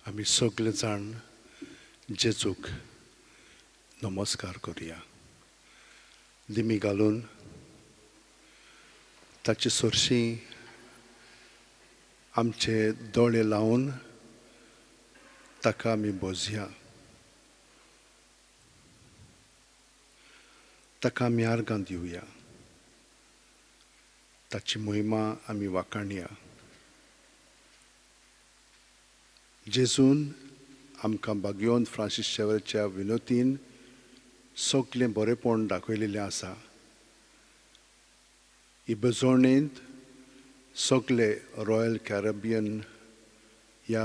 आमी सगळे जाण जेजूक नमस्कार करुया. दिमी घालून ताचे सरशीं आमचे दोळे लावन ताका आमी बोजया. ताका आमी आर्गां दिवया. ताची मोहिमा आमी वाखाणया. जेजून आमकां बागयोन फ्रांसीस शेवरच्या विनोतीन सगळें बरेपण दाखयलेलें आसा. इबजोणेंत सगळे रॉयल कॅरेबियन ह्या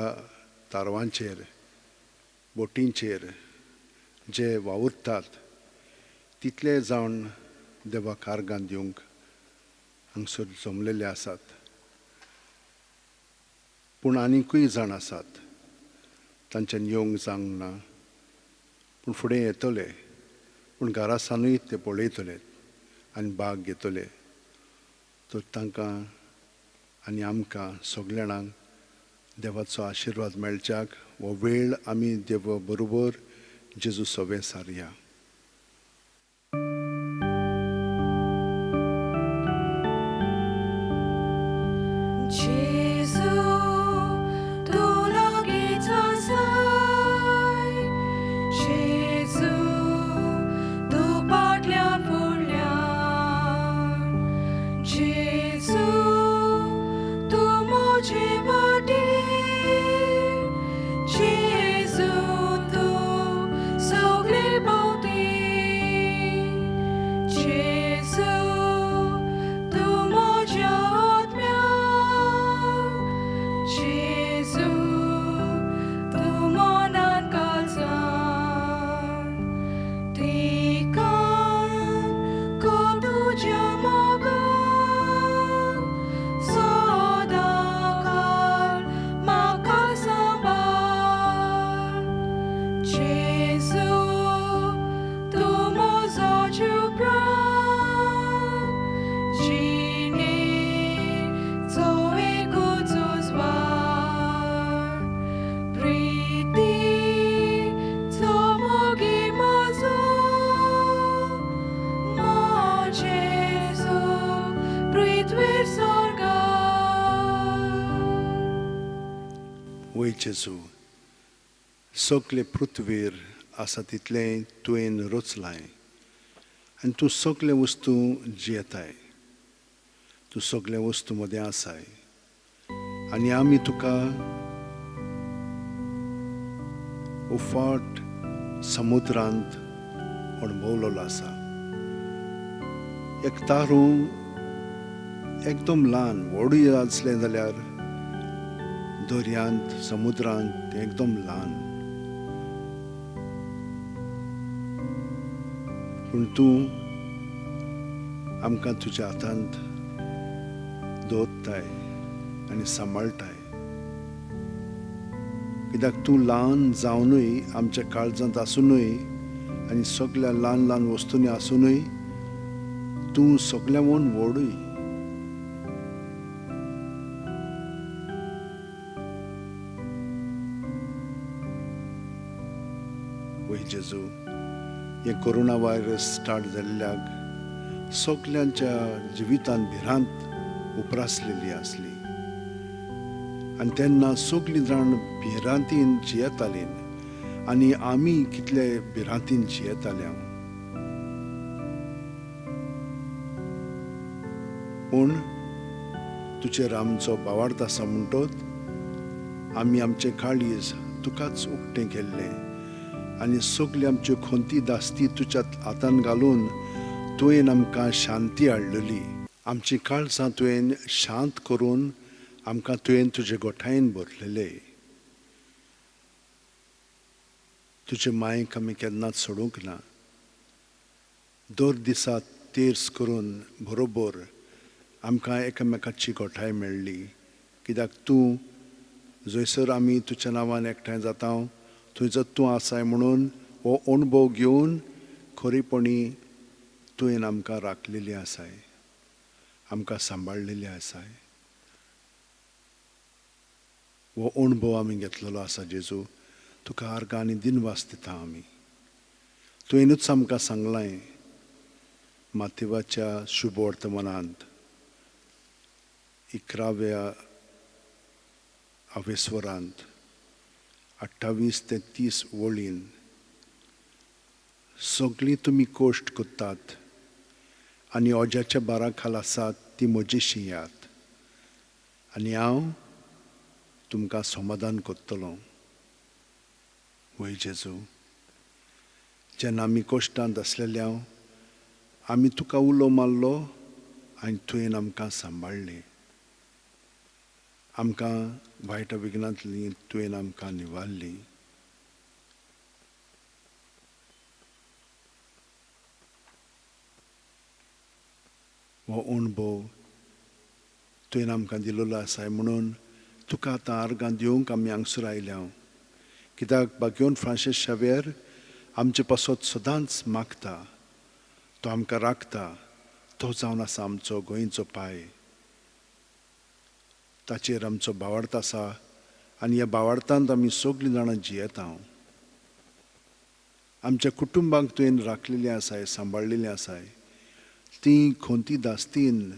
तारवांचेर बोटींचेर जे वावुरतात तितले जावन देवाक आर्गां दिवंक हांगसर जमलेले आसात. पूण आनीकूय जाण आसात तांच्यान येवंक जावंक ना, पूण फुडें येतले. पूण घरा सानूय ते पळयतले आनी भाग घेतले. तर तांकां आनी आमकां सगल्या जाणांक देवाचो आशिर्वाद मेळच्याक हो वेळ आमी देवा बरोबर जेजू सवें सारया. जेजू, सगळे पृथ्वीर आसा तितलें तुवें रचलाय आनी तूं सगळे वस्तू जियेताय. तूं सगळे वस्तू मदें आसाय आनी आमी तुका उफाट समुद्रांत अणभवलेलो आसा. एक तारूं एकदम ल्हान व्हडूय आसलें जाल्यार दर्यांत समुद्रांत एकदम ल्हान, पूण तूं आमकां तुज्या हातांत दवरताय आनी सांबाळटाय. कित्याक तूं ल्हान जावनूय आमच्या काळजांत आसुनूय आनी सगल्या ल्हान ल्हान वस्तूंनी आसुनूय तूं सगल्याहून व्हडूय. जेजू, हे कोरोना व्हायरस स्टार्ट जाल्ल्याक सगल्यांच्या जिवितांत भिरांत उप्रासलेली आसली आनी तेन्ना सगळीं जाण भिरांतीन जियेतालीं आनी आमी कितले भिरांतीन जियेताले. पूण तुजेर आमचो भावार्थ आसा म्हणटोच आमी आमचें काळीज तुकाच उक्तें केल्लें आनी सगळी आमच्यो खंती दास्ती तुज्या हातान घालून तुवें आमकां शांती हाडलेली. आमची काळजां तुवें शांत करून आमकां तुवें तुजे गोठायेन भरलेले. तुजे मायेक आमी केन्नाच सोडूंक ना. दर दिसा तेर्स करून बरोबर आमकां एकामेकाची गोठाय मेळ्ळी. कित्याक तूं जंयसर आमी तुज्या नांवान एकठांय जाता थंयसर तूं आसाय म्हणून हो अणभव घेवन खरेपणी तुवें आमकां राखलेली आसाय, आमकां सांबाळलेली आसाय. हो अणभव आमी घेतलेलो आसा जेजू, तुका आर्गां आनी दिनवास दिता आमी. तुवेंनूच आमकां सांगलां मातेवाच्या शुभवर्तमानांत 11व्या आवेस्वरांत 28 ते 30 वळीन, सगळीं तुमी कश्ट करतात आनी अज्याच्या बारा खाल आसात ती म्हजेशी यात आनी हांव तुमकां समाधान करतलो. वय जेजू, जेन्ना आमी कश्टांत आसलेले आमी तुका उलो मारलो आनी तुवें आमकां सांबाळ्ळें. आमकां वायट विघ्नांतली तुवें आमकां निवारली. हो अणभव तुवें आमकां दिल्लो आसाय म्हणून तुका आतां आर्गां दिवंक आमी हांगसर आयल्या. कित्याक बागेवन फ्रांसीस शाव्येर आमचे पासत सदांच मागता, तो आमकां राखता. तो जावन आसा आमचो गोंयचो पाय, ताचेर आमचो भावार्थ आसा आनी ह्या भावार्थांत आमी सगळीं जाणां जियेता. आमच्या कुटुंबांक तुवें राखलेलें आसाय, सांबाळलेलें आसाय. ती खंती दास्तीन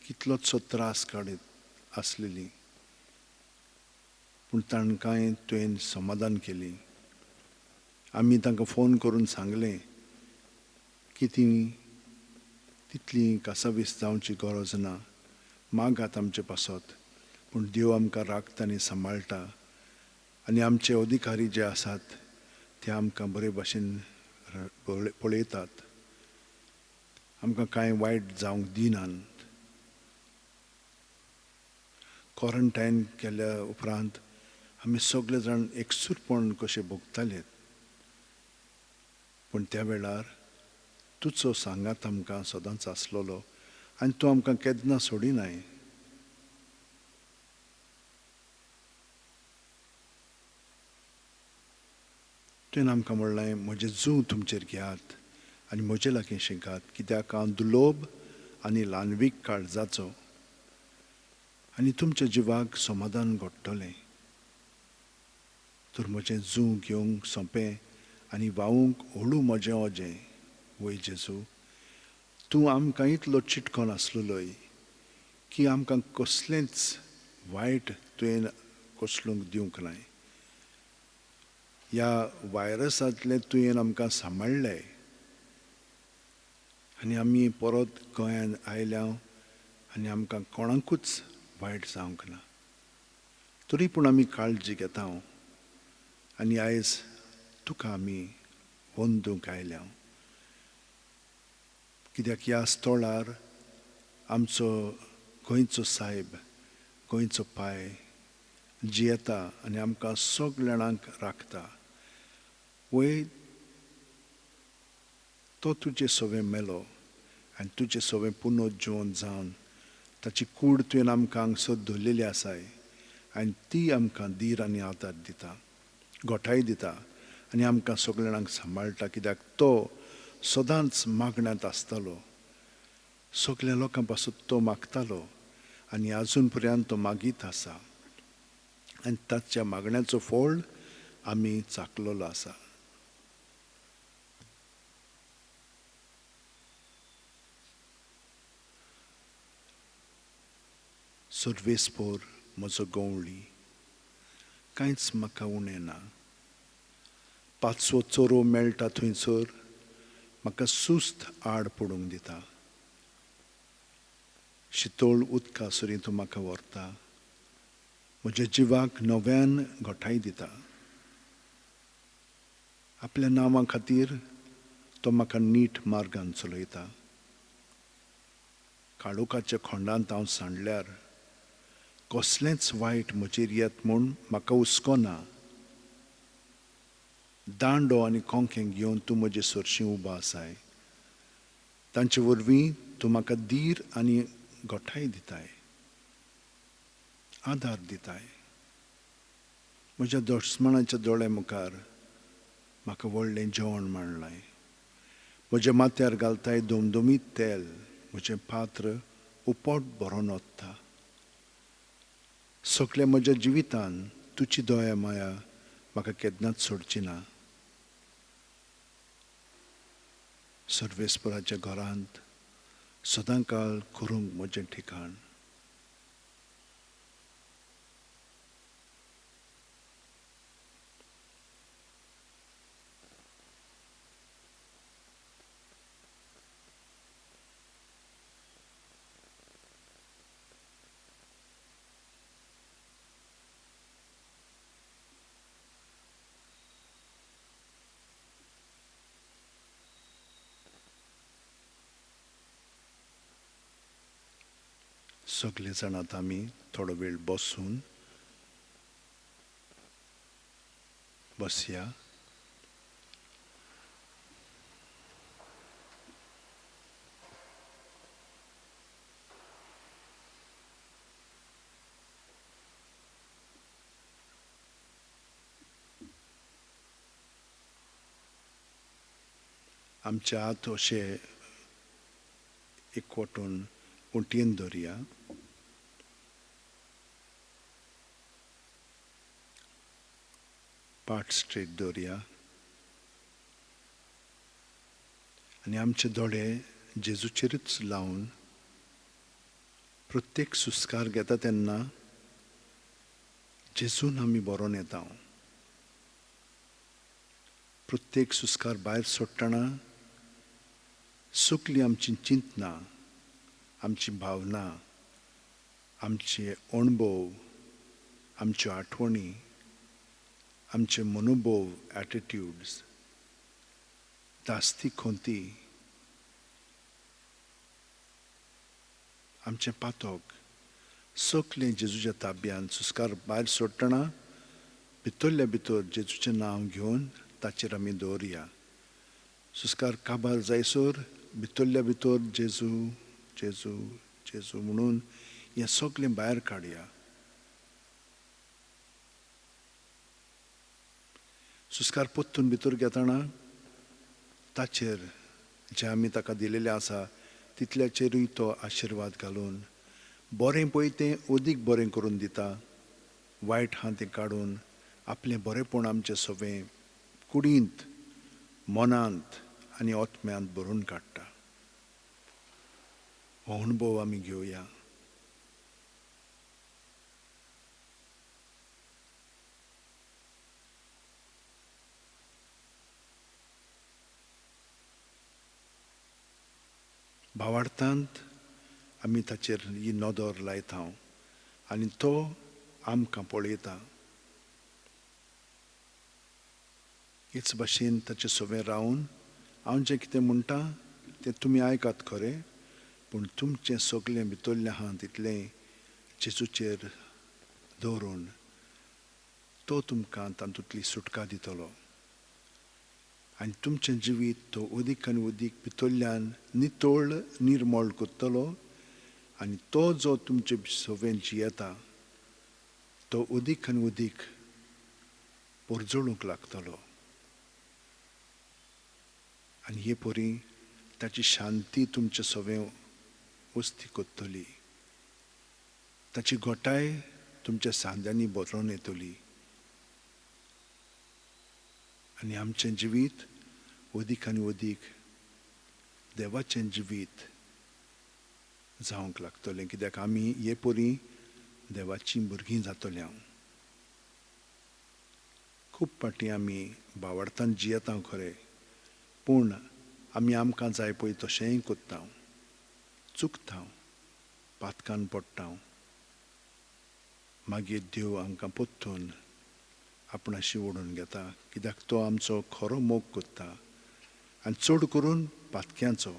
कितलोचो त्रास काडीत आसलेली, पूण तांकांय तुवें समाधान केली. आमी तांकां फोन करून सांगलें की ती तितली कासावीस जावची गरज ना, मागात आमचे पासत, पूण देव आमकां राखता आनी सांबाळटा आनी आमचे अधिकारी जे आसात ते आमकां बरे भाशेन पळयतात, आमकां कांय वायट जावंक दिनात. क्वॉरंटायन केल्या उपरांत आमी सगळे जाण एकसूरपण कशे भोगताले, पूण त्या वेळार तुजो सांगात आमकां सदांच आसलेलो आनी तूं आमकां केन्ना सोडिनाय. तुवें आमकां म्हणलें, म्हजें जूं तुमचेर घेयात आनी म्हजे लागीं शिकात, कित्याक हांव दुलोब आनी ल्हानवीक काळजाचो आनी तुमच्या जिवाक समाधान घडटलें. तर म्हजें जूं घेवंक सोंपें आनी व्हांवूंक हळू म्हजें अजें. वय जेजू, तूं आमकां इतलो चिटकोन आसलेलोय की आमकां कसलेंच वायट तुवें कोसलूंक दिवंक नाय. ह्या व्हायरसांतलें तुवें आमकां सांबाळ्ळें आनी आमी परत गोंयांत आयल्या आनी आमकां कोणाकूच वायट जावंक ना. तरी पूण आमी काळजी घेता आनी आयज तुका आमी वंदूंक आयल्या, कित्याक ह्या स्थळार आमचो गोंयचो सायब, गोंयचो पाय जियेता आनी आमकां सगळ्या जाणांक राखता. वय तो तुजे सवें मेलो आनी तुजे सवें पुनः जिवन जावन ताची कूड तुवें आमकां हांगसर दवरलेली आसाय आनी ती आमकां धीर आनी आदार दिता, गोठाय दिता आनी आमकां सगळ्या जाणांक सांबाळटा. कित्याक तो सदांच मागण्यांत आसतालो, सगळ्या लोकां पासून तो मागतालो आनी आजून पर्यंत तो मागीत आसा आनी ताच्या मागण्याचो फळ आमी चाकलेलो आसा. सर्वेस्पोर म्हजो गवळी, कांयच म्हाका उणें ना. पांचवो चोरो मेळटा थंयसर म्हाका सुस्त आड पडूंक दिता. शितोळ उदका सरी तूं म्हाका व्हरता, म्हज्या जिवाक नव्यान घटाय दिता. आपल्या नांवा खातीर तो म्हाका नीट मार्गान चलयता. काळोखाच्या खोंडांत हांव सांडल्यार कसलेंच वायट म्हजेर येत म्हूण म्हाका हुस्को ना. दांडो आनी कोंकें घेवन तूं म्हजे सरशीं उबो आसाय, तांचे वरवीं तूं म्हाका धीर आनी गोठाय दिताय, आदार दिताय. म्हज्या दुस्मानाच्या दोळ्या मुखार म्हाका व्हडलें जेवण मांडलां, म्हज्या माथ्यार घालताय दमदमीत तेल, म्हजें पात्र उपट भरून वता. सगल्या म्हज्या जिवितान तुजी दया माया म्हाका केन्नाच सोडची ना. सर्वेस्पराच्या घरांत सदांकाळ करूंक म्हजें ठिकाण. सगळे जाण आतां आमी थोडो वेळ बसून बसया. आमचे हात अशे एकवटून उंटयेन दवरया. पाट स्ट्रेट दवरया आनी आमचे दोळे जेजूचेरूच लावन प्रत्येक सुस्कार घेता तेन्ना जेजून आमी बरोवन येता. प्रत्येक सुस्कार भायर सोडटना सगळीं आमची चिंतना, आमची भावना, आमचे अणभव, आमच्यो आठवणी, आमचे मनोभव, एटिट्यूड्स, धास्ती खोंती, आमचें पातक सगळें जेजूच्या ताब्यान सुस्कार भायर सोडटना भितरल्या भितर जेजूचें नांव घेवन ताचेर आमी दवरया. सुस्कार काबार जायसर भितरल्या भितर जेजू जेजू जेजू म्हणून हें सगळें भायर काडया. सुस्कार परतून भितर घेतना ताचेर जें आमी ताका दिलेलें आसा तितल्याचेरूय तो आशिर्वाद घालून बरें पळय तें अदीक बरें करून दिता, वायट आहा तें काडून आपलें बरेंपण आमचें सगळें कुडींत, मनांत आनी आत्म्यांत भरून काडटा. हो अणभव आमी घेवया. भावार्थांत आमी ताचेर ही नदर लायता आनी तो आमकां पळयता. हेच भाशेन ताचे सवें रावन हांव जें कितें म्हणटा तें तुमी आयकात खरें, पूण तुमचें सगळें भितरलें आहा तितलें जेजूचेर दवरून तो तुमकां तातूंतली सुटका दितलो आनी तुमचें जिवीत तो अदीक आनी अदीक भितरल्यान नितळ निर्मळ करतलो आनी तो जो तुमचे सवें जियेता तो अदीक आनी अदीक परजळूंक लागतलो आनी हे परी ताची शांती तुमचे सवें वस्ती करतली, ताची घटाय तुमच्या सांद्यांनी भरून येतली आनी आमचें जिवीत अदीक आनी अदीक देवाचें जिवीत जावंक लागतलें, कित्याक आमी हे परी देवाचीं भुरगीं जातलीं. हांव खूब फावटी आमी भावार्थान जियेता खरें, पूण आमी आमकां जाय पळय तशेंय करता, चुकता, पातकान पडटा. मागीर देव आमकां परतून आपणाशी ओडून घेता, कित्याक तो आमचो खरो मोग करता आनी चड करून पातक्यांचो.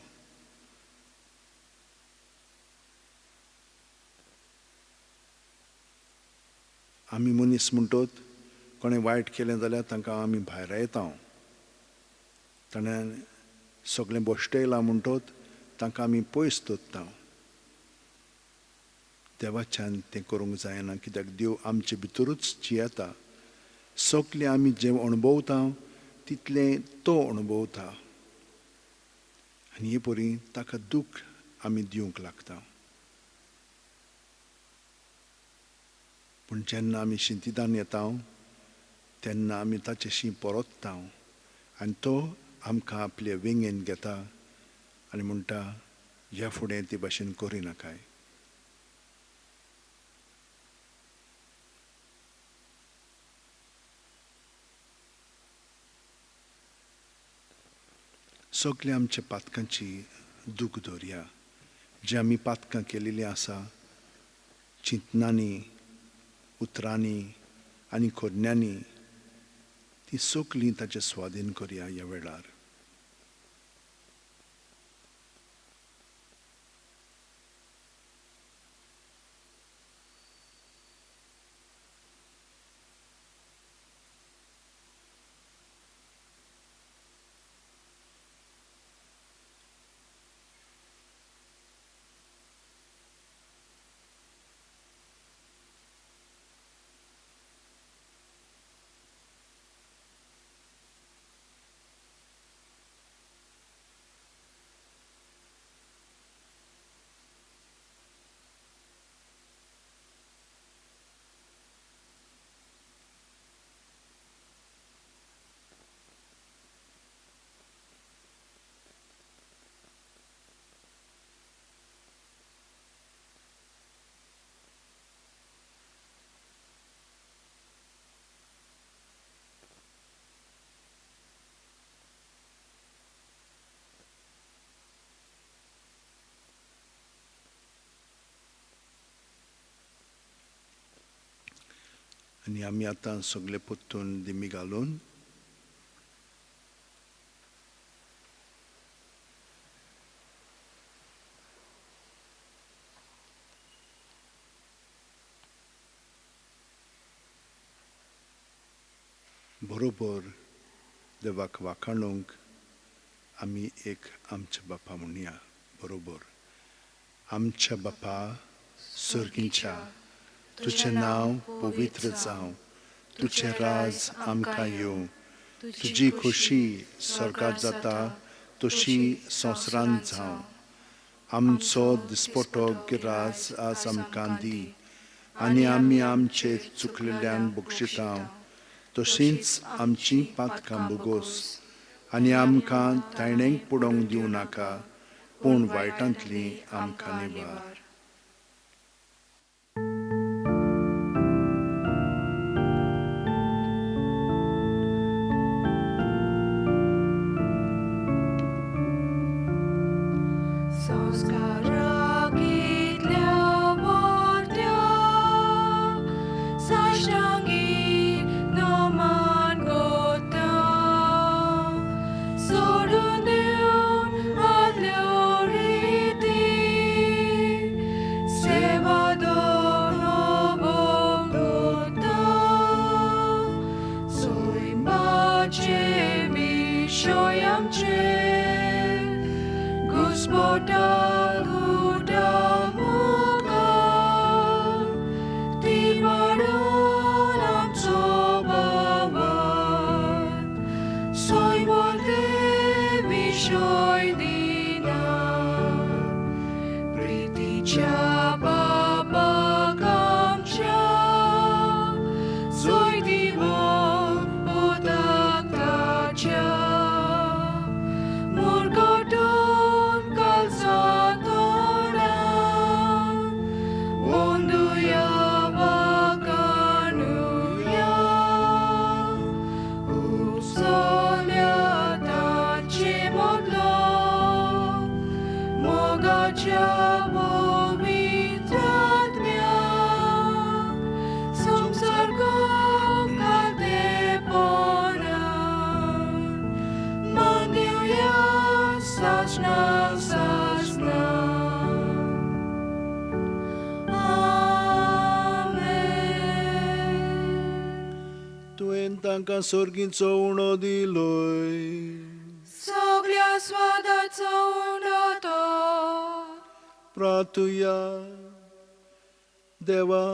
आमी मनीस म्हणटत कोणें वायट केलें जाल्यार तांकां आमी भायर येता, ताणें सगळें भश्टयलां म्हणटत तांकां आमी पयस दवरता. देवाच्यान तें करूंक जायना, कित्याक देव आमचे भितरूच जियेता. सगळें आमी जें अणभवता तितलें तो अणभवता आनी हे परी ताका दूख आमी दिवंक लागता. पूण जेन्ना आमी शिंतिदान येता तेन्ना आमी ताचेशी परतता आनी तो आमकां आपले वेंगेन घेता आनी म्हणटा, ह्या फुडें ते भाशेन करिनाकाय. सगळे आमच्या पातकांची दूख दवरया, जे आमी पातकां केलेलीं आसा चिंतनांनी, उतरांनी आनी करण्यांनी, ती सगळीं ताचे स्वाधीन करया ह्या वेळार. आनी आमी आतां सगळे परतून दिमी घालून बरोबर देवाक वाखाणूंक आमी एक आमच्या बापा म्हणया. बरोबर. आमच्या बापा सर्गीच्या, तुजें नांव पवित्र जावं, तुजें राज आमकां येवं, तुजी खोशी स्वर्गांत जाता तशी संवसारांत जावं. आमचो दिसपटो गिराज आज आमकां दी आनी आमी आमचे चुकलेल्यांक बक्षिता तशींच आमची पातकां बोगोस आनी आमकां तायणेक पडोवंक दिवं नाका, पूण वायटांतली आमकां निवार. तांकां सर्गीचो उणो दिलोय, सगळ्या स्वादाचो उणो तो. प्रार्थुया. देवा,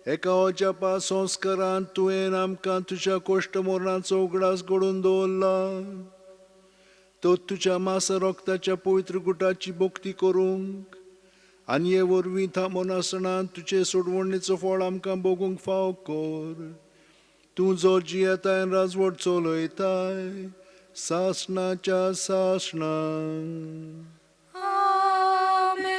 एका अजापा संस्कारान तुवें आमकां तुज्या कोश्ट मरणाचो उगडास घडोवन दवरला, तर तुज्या मासा रक्ताच्या पवित्र गुटाची भक्ती करूंक आनी हे वरवीं थांबोनासतना तुजे सोडवणेचो फळ आमकां भोगूंक फाव कर. तूं जो जियेताय राजवट चलयताय सासणाच्या सासणां. आमेन.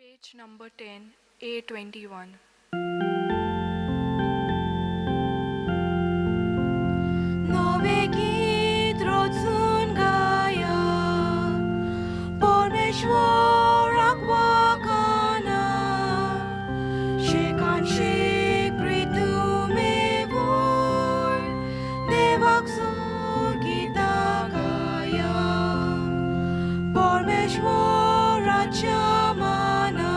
Page number 10, A21. नवे गीत रचून गाया परमेश्वराक वागाना, शेकान शेक प्रितुमे वयर देवाक गितां गाया, परमेश्वराच्या माना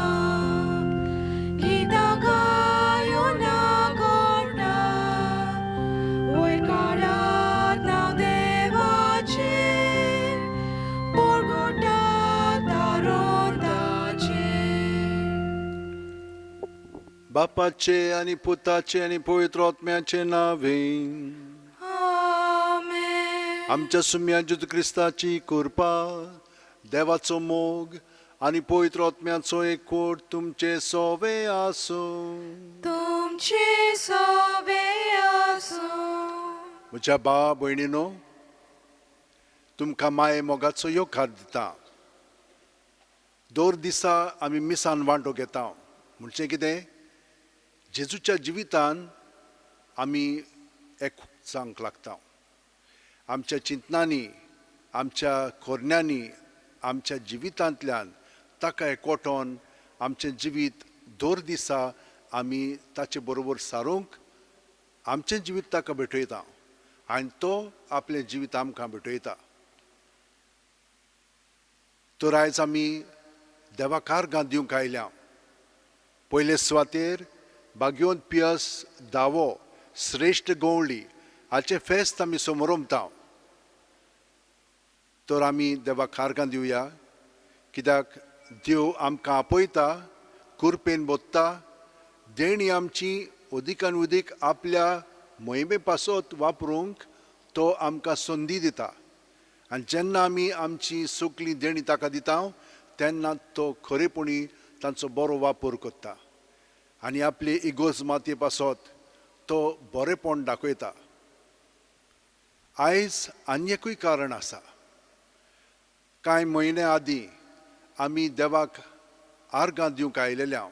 गितां गायो ना गोडा, वयर काडात नांव देवाचें, परगटात तारोंताचें. बापाचे आनी पुताचे आनी पवित्र आत्म्याचे नांवे. आमेन. आमच्या सुम्या जेजू क्रिस्ताची कृपा, देवाचो मोग आनी पवित्र आत्म्याचो एकवट तुमचे सोवे आसूं. तुमचे सोवे आसूं. म्हज्या भाव भयणीनो, तुमकां माये मोगाचो येवकार दिता. दर दिसा आमी मिसान वांटो घेता म्हणजे कितें, जेजूच्या जिवितान आमी एक जावंक लागता. आमच्या चिंतनांनी, आमच्या कोरण्यांनी, आमच्या जिवितांतल्यान ताका एकवटोन आमचें जिवीत दर दिसा आमी ताचे बरोबर सारूंक आमचें जिवीत ताका भेटयता आनी तो आपलें जिवीत आमकां भेटयता. तर आयज आमी देवा कार्गां दिवंक आयल्या. पयले सुवातेर बाग्योन पियस दावो श्रेश्ठ गवळी हाचें फेस्त आमी समोरमता. तर आमी देवा कार्गां दिवया, कित्याक देव आमकां आपयता, कुरपेन बोत्ता, देणी आमची अदिकान उदीक आपल्या मोहिमे पासत वापरूंक तो आमकां संदी दिता. आनी जेन्ना आमी आमची सगळी देणी ताका दिता तेन्ना तो खरेपणी तांचो बरो वापर करता आनी आपले इगोर्ज मातये पासत तो बरेपण दाखयता. आयज आनी एकूय कारण आसा. कांय म्हयने आदीं आमी देवाक आर्गां दिवंक आयलेल्या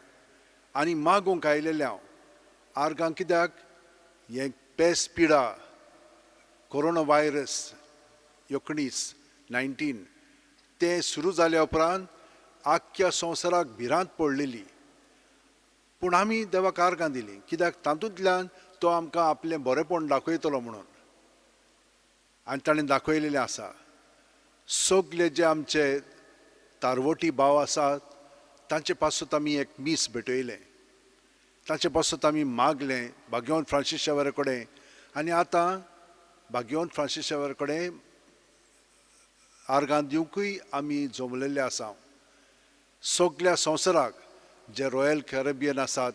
आनी मागूंक आयलेल्या. आर्गां कित्याक, हें पेस पिडा कोरोना व्हायरस 19 19 तें सुरू जाल्या उपरांत आख्ख्या संवसाराक भिरांत पडलेली. पूण आमी देवाक आर्गां दिलीं कित्याक तातूंतल्यान तो आमकां आपलें बरेपण दाखयतलो म्हणून. आनी ताणें दाखयलेलें आसा. सगळे जे आमचे तारवटी भाव आसात तांचे पासत आमी एक मीस भेटयलें, तांचे पासत आमी मागलें भाग्यवंत फ्रांसीस शावर कडेन. आनी आतां भाग्यवंत फ्रांसीस शावर कडेन आर्गां दिवंकूय आमी जमलेले आसा. सगल्या संवसाराक जे रॉयल कॅरेबियन आसात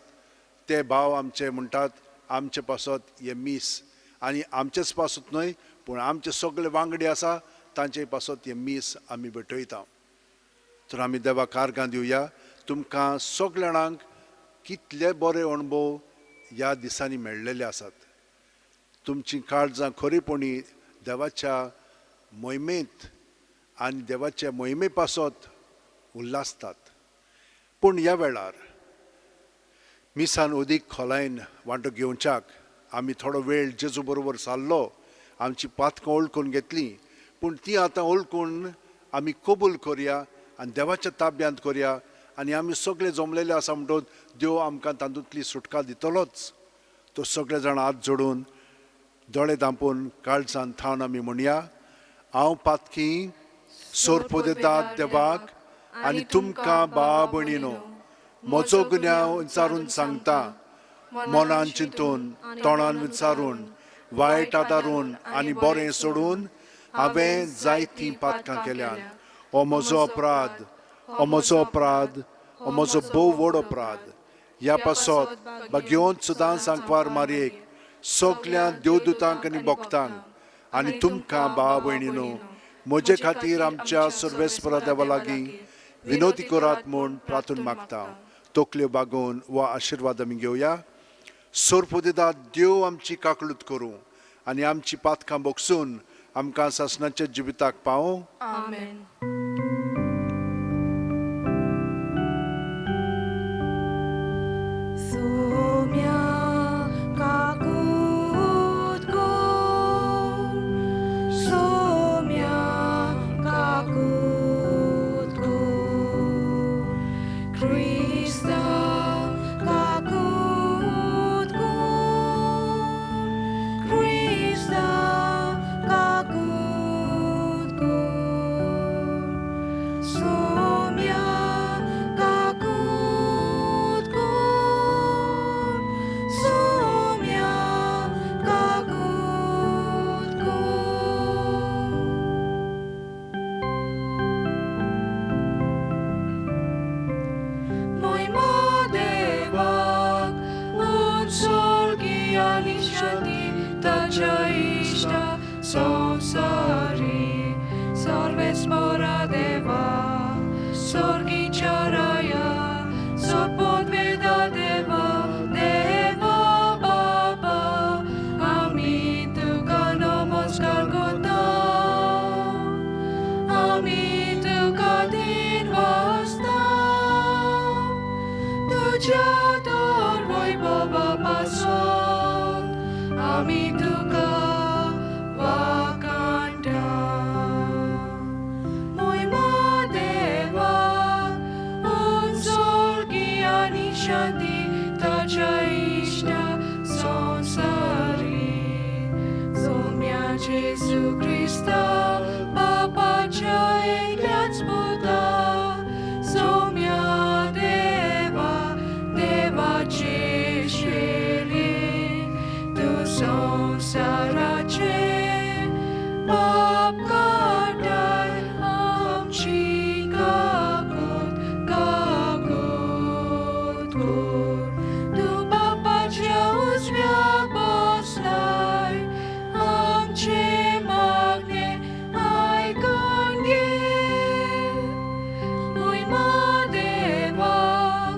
ते भाव आमचे म्हणटात आमचे पासत हे मीस, आनी आमचेच पासत न्हय पूण आमचे सगळे वांगडी आसा तांचे पासत हे मीस आमी भेटयता. तर आमी देवाक आर्गां दिवया. तुमकां सगल्या जाणांक कितले बरे अणभव ह्या दिसांनी मेळ्ळेले आसात. तुमचीं काळजां खरेपणी देवाच्या मोहिमेंत आनी देवाच्या मोहिमे पासत उल्हासतात. पूण ह्या वेळार मिसान अदीक खोलायेन वांटो घेवच्याक आमी थोडो वेळ जेजू बरोबर सारलो, आमची पातकां ओळखून घेतली, पूण ती आतां ओळखून आमी कबूल करया आनी देवाच्या ताब्यांत करया आनी आमी सगळे जमलेले आसा म्हणटच देव आमकां तातूंतली सुटका दितलोच. तो सगळे जाण हात जोडून दोळे धांपून काळजान थावन आमी म्हणया, हांव पातकी सोरपोदेतात देवाक आनी तुमकां भाव भयणीनो म्हजो गुन्यांव विचारून सांगता, मनान चिंतून तोंडान विचारून वायट आदारून आनी बरें सोडून हांवें जायतीं पातकां केल्यात. हो म्हजो अपराध, हो म्हजो अपराध, हो म्हजो भोव व्हड अपराध. ह्या पासत भाग्योन सदां सांकवार मारयेक सगल्या देवदूतांक आनी भक्तांक आनी तुमकां भाव भयणीनो म्हजे खातीर आमच्या सर्वेस्परा देवा लागीं विनोदी करात म्हूण प्रार्थना मागता. तकल्यो बागोवन वा आशिर्वाद आमी घेवया. सोरपोदेदा देव आमची काकळूत करूं आनी आमची पातकां बोगसून आमकां सासणाच्या जिविताक पावों. आमेन. सोम्या काकूत कर, सोम्या काकूत कर, क्रिस्ता काकूत कर, क्रिस्ता काकूत कर, सोम्या काकूत कर, सोम्या काकूत कर. मोहिमा देवाक उत्सर्गी आनी शांती ताच्या इश्टा संवसारी सर्वेस्परा देवा स्वर्गीच्या राया सोरपोदवेदा देवा देवा बाबा आमी तुका नमस्कार करता, आमी तुका दिन वाजता, तुज्या तर वैभवा पासत आमी तुका वाखाणटा. मोहिमा देवाक उत्सर्गी आनी शांती ताच्या इश्टा संवसारी सोम्या जेजू क्रिस्ता बापाच्या एकल्याच पुता सोम्या देवा देवाचे शेली तूं संवसाराचे पाप काडटाय आमची काकूत काकूत कर. तूं बापाच्या उजव्याक बसलाय आमचे मागणें आयकून घे. मोहिमा देवाक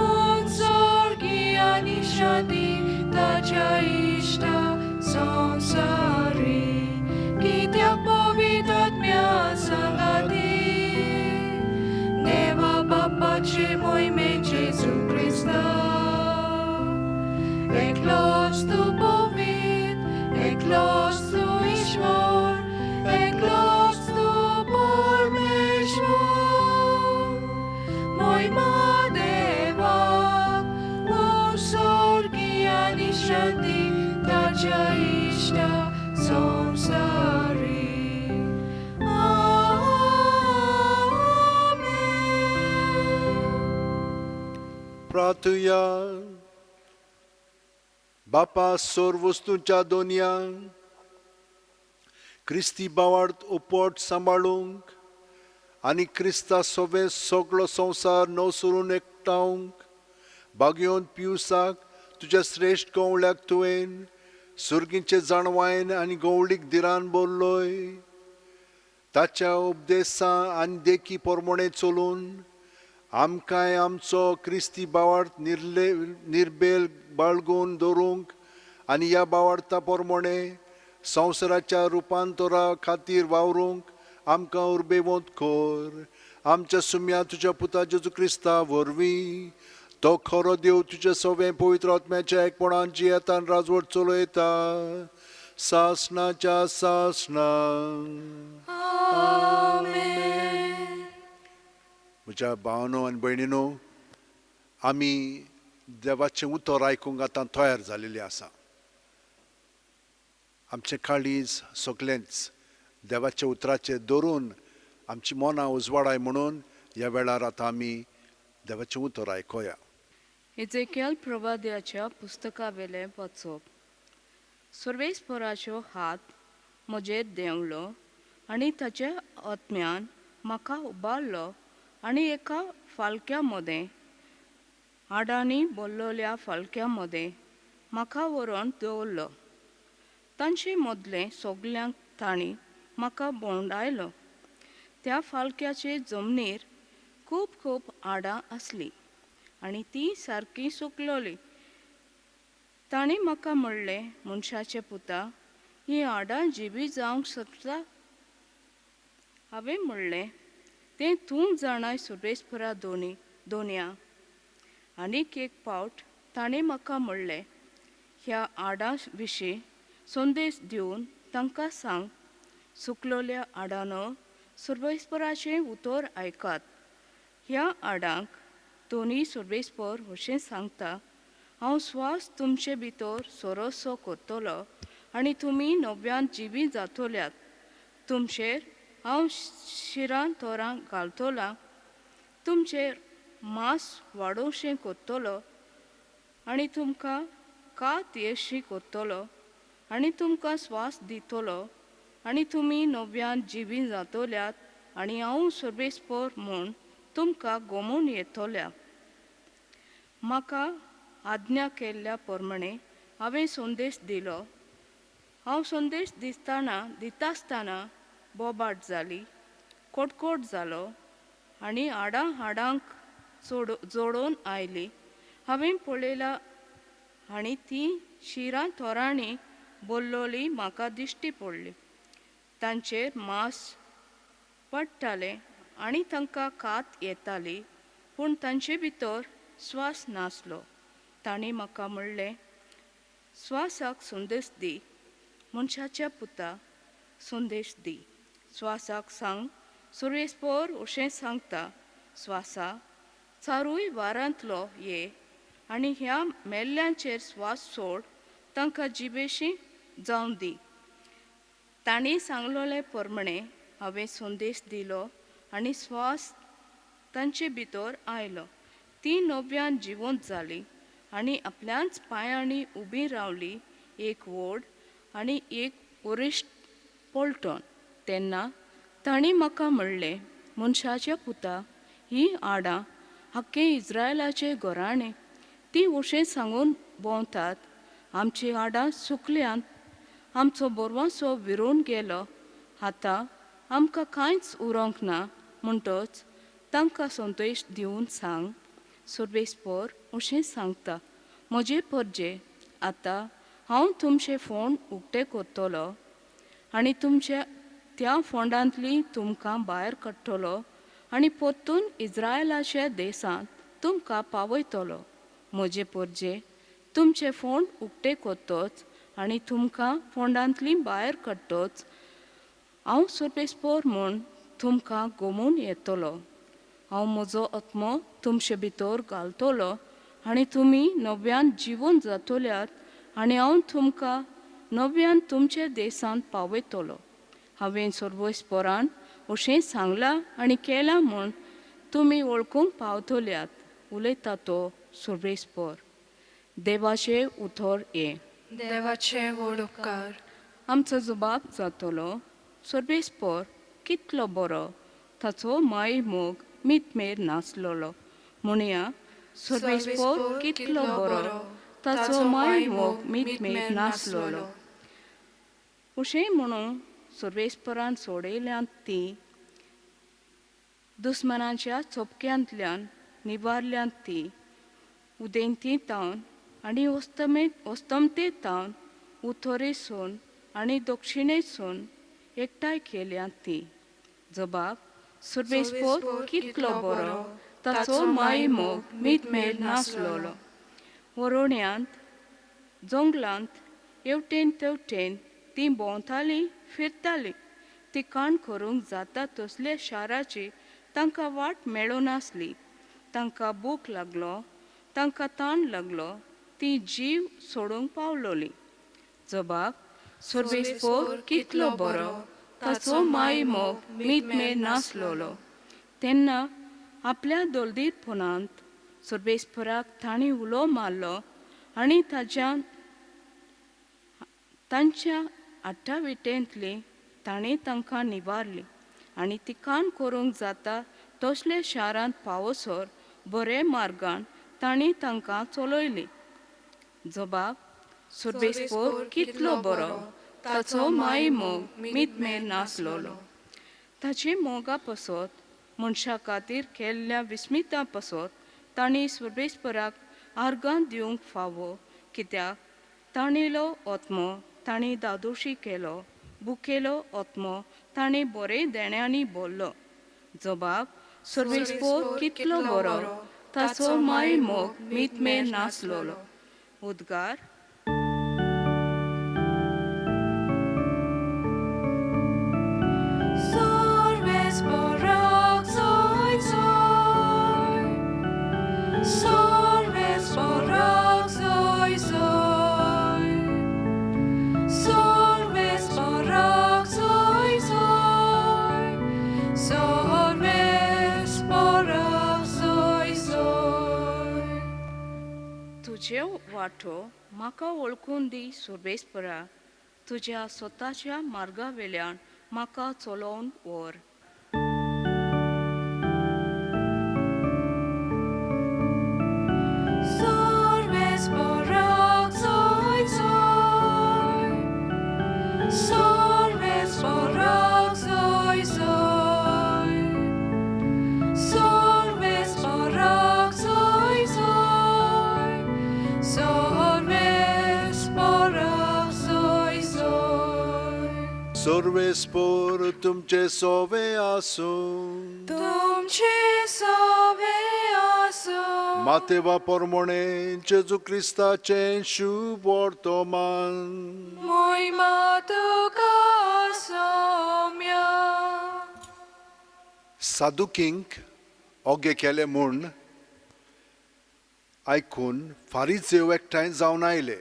उत्सर्गी आनी शांती ताच्या इश्टा संवसारी कित्याक पवित्र आत्म्या सांगाती देवा बापाचे मोहिमेन जेजू क्रिस्ता एकलोच तूं पवित्र, एकलोच तूं ईश्वर, एकलोच तूं परमेश्वर. मोहिमा देवाक उत्सर्गी आनी शांती ताच्या इश्टा संवसारी. आमेन. प्रार्थुया. बापा सोर वस्तूंच्या दोनया क्रिस्ती बावार्थ उपट सांबाळूंक आनी क्रिस्ता सोवे सगळो संवसार नवसरून एकठावंक बागयोन पिवसाक तुज्या श्रेश्ठ गवळ्याक तुवें सुर्गींचे जाणवायन आनी गवळीक धिरान बोल्लोय. ताच्या उपदेसां आनी देखी पोरमोणे चलून आमकांय आमचो क्रिस्ती भावार्थ निर्बेल बाळगून दवरूंक आनी ह्या भावार्था प्रमाणे संवसाराच्या रुपांतरा खातीर वावरूंक आमकां उर्बेवंत कर. आमच्या सुम्या तुज्या पुता जेजू क्रिस्ता वरवीं, तो खरो देव तुज्या सवें पवित्र आत्म्याच्या एकपणान जियेतान राजवट चलयता सासणाच्या सासणा. आमेन. म्हज्या भावानो आनी भयणीनो, आमी देवाचें उतर आयकूंक आतां तयार जालेली आसा. आमचें काळीज सगळेंच देवाच्या उतराचेर दवरून आमची मनां उजवाडाय म्हणून ह्या वेळार आतां आमी देवाचें उतर आयकोया. एजेकियल प्रवाद्याच्या पुस्तकावेलें वाचप. सर्वेस्पराचो हात म्हजेर देंवलो आनी ताच्या आत्म्यान म्हाका उबारलो आनी एका फालक्या मदें, हाडांनी भरलेल्या फालक्या मदें म्हाका व्हरून दवरलो. तांचे मदलें सगल्यांक तांणी म्हाका भोंवडायलो. त्या फालक्याचे जमनीर खूब खूब हाडां आसलीं आनी तीं सारकीं सुकलोलीं. तांणी म्हाका म्हणलें, मनशाचे पुता, हीं हाडां जिबी जावंक शकता? हांवें म्हणलें, तें तूं जाणाय सुरेशपुरा दोनी दोनया. आनीक एक पावट ताणें म्हाका म्हणलें, ह्या हाडां विशीं संदेश दिवन तांकां सांग, सुकलोल्या हाडांनो सर्वेस्पराचें उतर आयकात. ह्या हाडांक दोनी सर्वेस्पर अशें सांगता, हांव स्वास तुमचे भितर सोरोसो करतलो आनी तुमी नव्यान जिवी जातल्यात. तुमचेर हांव शिरां तोरां घालतलो, तुमचेर मांस वाडोवशें करतलो आनी तुमकां कात येशी करतलो आनी तुमकां स्वास दितलो आनी तुमी नव्यान जिवी जातल्यात आनी हांव सर्वेस्पर म्हूण तुमकां गोमून येतल्या. म्हाका आज्ञा केल्ल्या प्रमाणे हांवें संदेश दिलो. हांव संदेश दितासतना बोबाट जाली, कोटकोट जालो आनी हाडां हाडांक जोडून आयली. हांवें पळयला आनी ती शिरां थोरांनी बोल्लोली म्हाका दिश्टी पडली. तांचेर मांस पडटालें आनी तांकां कात येताली, पूण तांचे भितर स्वास नासलो. तांणी म्हाका म्हणलें, स्वासाक संदेश दी, मनशाच्या पुता संदेश दी. स्वासाक सांग, सुरेस्पर अशें सांगता, स्वासा चारूय वारांतलो ये आनी ह्या मेल्ल्यांचेर स्वास सोड, तांकां जिबेशी जावं दी. तांणी सांगलोले प्रमाणे हांवें संदेश दिलो आनी स्वास तांचे भितर आयलो. ती नव्यान जिवंत जाली आनी आपल्याच पांयांनी उबी रावली, एक व्हड आनी एक वरिश्ठ पलटण. तेन्ना तांणी म्हाका म्हणलें, मनशाच्या पुता, ही हाडां आख्खें इस्रायलाचे घराणें, ती अशें सांगून भोंवतात, आमची हाडां सुकल्यांत, आमचो बोरवांसो विरून गेलो, आतां आमकां कांयच उरोंक ना. म्हणटच तांकां संतोश दिवन सांग, सर्वेस्पर अशें सांगता, म्हजे परजे, आतां हांव तुमचे फोंड उक्ते करतलो आनी तुमच्या त्या फोंडांतली तुमकां भायर काडटलो आनी परतून इस्रायलाच्या देशांत तुमकां पावयतलो. म्हजे परजे, तुमचे फोंड उक्ते करतच आनी तुमकां फोंडांतली भायर काडटच हांव सर्वेस्पर म्हूण तुमकां गोमून येतलो. हांव म्हजो आत्मो तुमचे भितर घालतलो आनी तुमी नव्यान जिवन जातल्यात आनी हांव तुमकां नव्यान तुमच्या देशांत पावयतलो. हांवें सर्वेस्परान अशें सांगलां आनी केलां म्हूण तुमी वळखूंक पावतल्यात, उलयता तो सर्वेस्पर. देवाचें उतर हें. देवाचे व्हड उपकार. आमचो जबाब जातलो, सर्वेस्पर कितलो बरो, ताचो माय मोग मितमेर नासलोलो. म्हणया, सर्वेस्पर कितलो बरो, ताचो माय मोग मितमेर नासलोलो. अशें म्हणून सर्वेस्परान सोडयल्यांत ती दुस्मानाच्या चोपक्यांतल्यान निवारल्यांत तीं उदेंती तावन आनी अस्तमते तावन उतरेसून आनी दक्षिणेसून एकठांय केल्यांत तीं. जबाब सुर्वेस्पोर कितलो बरो, ताचो मायमोग मीतमेर नासलोलो. वरोण्यांत जंगलांत हेवटेन तेवटेन तीं भोंवतालीं फिरतालीं. ती काण करूंक जाता तसल्या शाराची तांकां वाट मेळनासली. तांकां भूक लागलो, तांकां ताण लागलो, ती जीव सोडूंक पावलोली. जबाब सुर्वेस्पोर कितलो बरो, ताचो मायमोग मीतमेर नासलोलो. तेन्ना आपल्या दलदीरपणांत सुर्वेस्पोराक तांणी उलो मारलो आनी तांच्या आठाविटेंतली तांणी तांकां निवारली आनी तिकान करूंक जाता तसले शारांत पावसर बरे मार्गान तांणी तांकां चलयली. जबाब सुर्वेस्पोर कितलो बरो, ताचो मायमोग मीतमेर नासलोलो. ताचे मोगा पसत मनशा खातीर केल्ल्या विस्मिता पसत तांणी सुर्वेस्पोराक आर्गां दिवंक फावो, कित्याक ताणेलो आत्मो तांणी दादोशी केलो, बुकेलो आत्मो ताणें बरे देण्यांनी भरलो. जबाब सुर्वेस्पोर कितलो बरो, ताचो मायमोग मीतमेर नासलोलो. उद्गार. तुजे वाटो म्हाका वळखून दी सुर्वेस्परा, तुज्या स्वताच्या मार्गा वेल्यान म्हाका चलोवन व्हर. सर्वेस्पोर तुमचे सोवे आसूं, तुमचे सोवे आसूं. मातेवा परमणे जेजू क्रिस्ताचें शुभ वर्तमान. मोहिमा तुका सोम्या. सादुकींक ओगे केले म्हूण आयकून फारीजेव एकठांय जावन आयले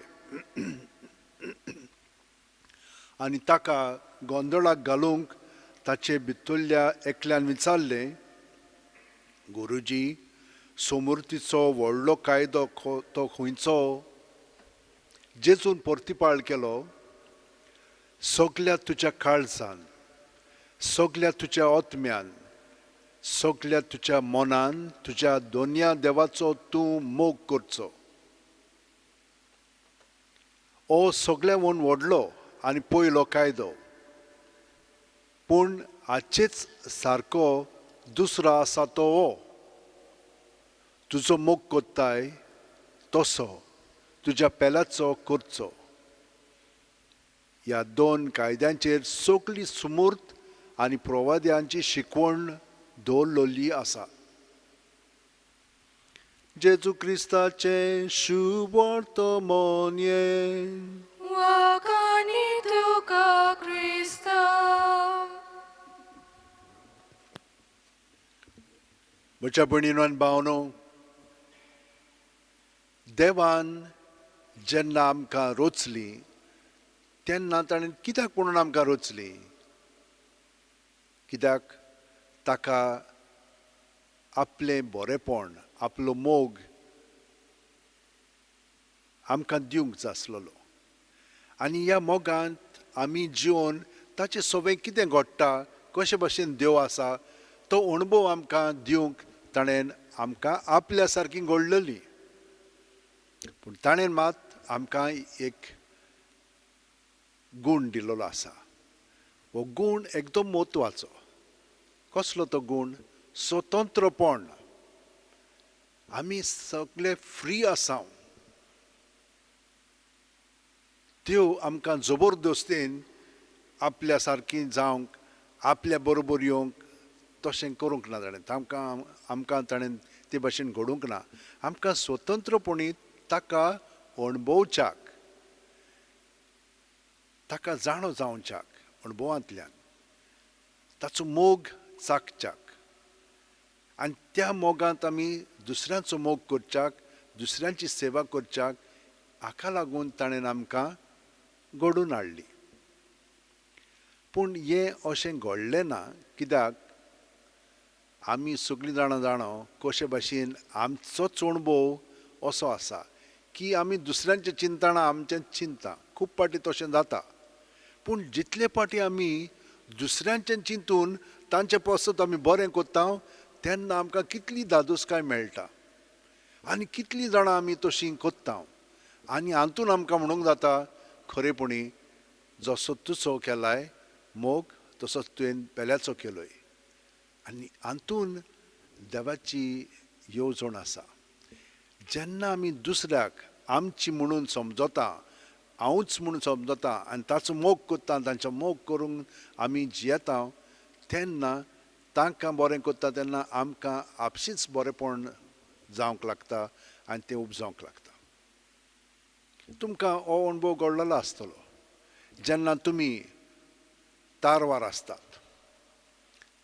आनी ताका गोंदळाक घालूंक ताचे भितरल्या एकल्यान विचारलें, गुरुजी, सोमुर्तीचो व्हडलो कायदो तो खंयचो? जेजून परतिपाळ केलो, सगल्या तुज्या काळजान, सगल्या तुज्या आत्म्यान, सगल्या तुज्या मनान तुज्या दोनया देवाचो तूं मोग करचो. हो सगळ्यांहून व्हडलो आनी पयलो कायदो. पूण हाचेच सारको दुसरो आसा तो हो, तुजो मोग कोत्ताय तसो तुज्या पेल्याचो करचो. ह्या दोन कायद्यांचेर सगळी सुमूर्त आनी प्रवाद्यांची शिकवण दवरलेली आसा. जेजू क्रिस्ताचें शुभ वर्तमान. वाखाणी तुका क्रिस्ता. म्हज्या भयणीनो आनी भावनो, देवान जेन्ना आमकां रोचली तेन्ना ताणें कित्याक म्हणून आमकां रोचली? कित्याक ताका आपलें बरेपण, आपलो मोग आमकां दिवंक जाय आसलेलो. आनी ह्या मोगांत आमी जिवन ताचें सगळें कितें घडटा, कशे भशेन देव आसा तो अणभव आमकां दिवंक ताणें आमकां आपल्या सारकी घडलेली. पूण ताणें मात आमकां एक गूण दिल्लो आसा. हो गूण एकदम म्हत्वाचो. कसलो तो गूण? स्वतंत्रपण. आमी सगळे फ्री आसा. त्यो आमकां जबरदस्तेन आपल्या सारकी जावंक, आपल्या बरोबर येवंक तशें करूंक ना ताणें. तांकां आमकां ताणें ते भाशेन घडूंक ना. आमकां स्वतंत्रपणी ताका अणभवच्याक, ताका जाणो जावच्याक, अणभवांतल्यान ताचो मोग चाकच्याक आनी त्या मोगांत आमी दुसऱ्यांचो मोग करच्याक, दुसऱ्यांची सेवा करच्याक, हाका लागून ताणें आमकां घडोवन हाडली. पूण हें अशें घडलें ना. कित्याक आमी सगळीं जाणां जाणो कशे भाशेन आमचोच अणभव असो आसा की आमी दुसऱ्यांचें चिंतना आमचें चिंता. खूब फावटी तशें जाता. पूण जितले फावटी आमी दुसऱ्यांचें चिंतून तांचे पासत आमी बरें करता तेन्ना आमकां कितली धादोसकाय मेळटा आनी कितलीं जाणां आमी तशीं करता. आनी हातून आमकां म्हणूंक जाता खरेपणी जसो तुजो केलाय मोग तसोच तुवें पेल्याचो केलोय. आनी हातून देवाची येवजण आसा. जेन्ना आमी दुसऱ्याक आमची म्हणून समजता, हांवूच म्हणून समजता आनी ताचो मोग करता, तांचो मोग करूंक आमी जियेता तेन्ना तांकां बरें करता तेन्ना आमकां आपशींच बरेंपण जावंक लागता आनी तें उपजावंक लागता. तुमकां हो अणभव घडलेलो आसतलो जेन्ना तुमी तारवार आसतात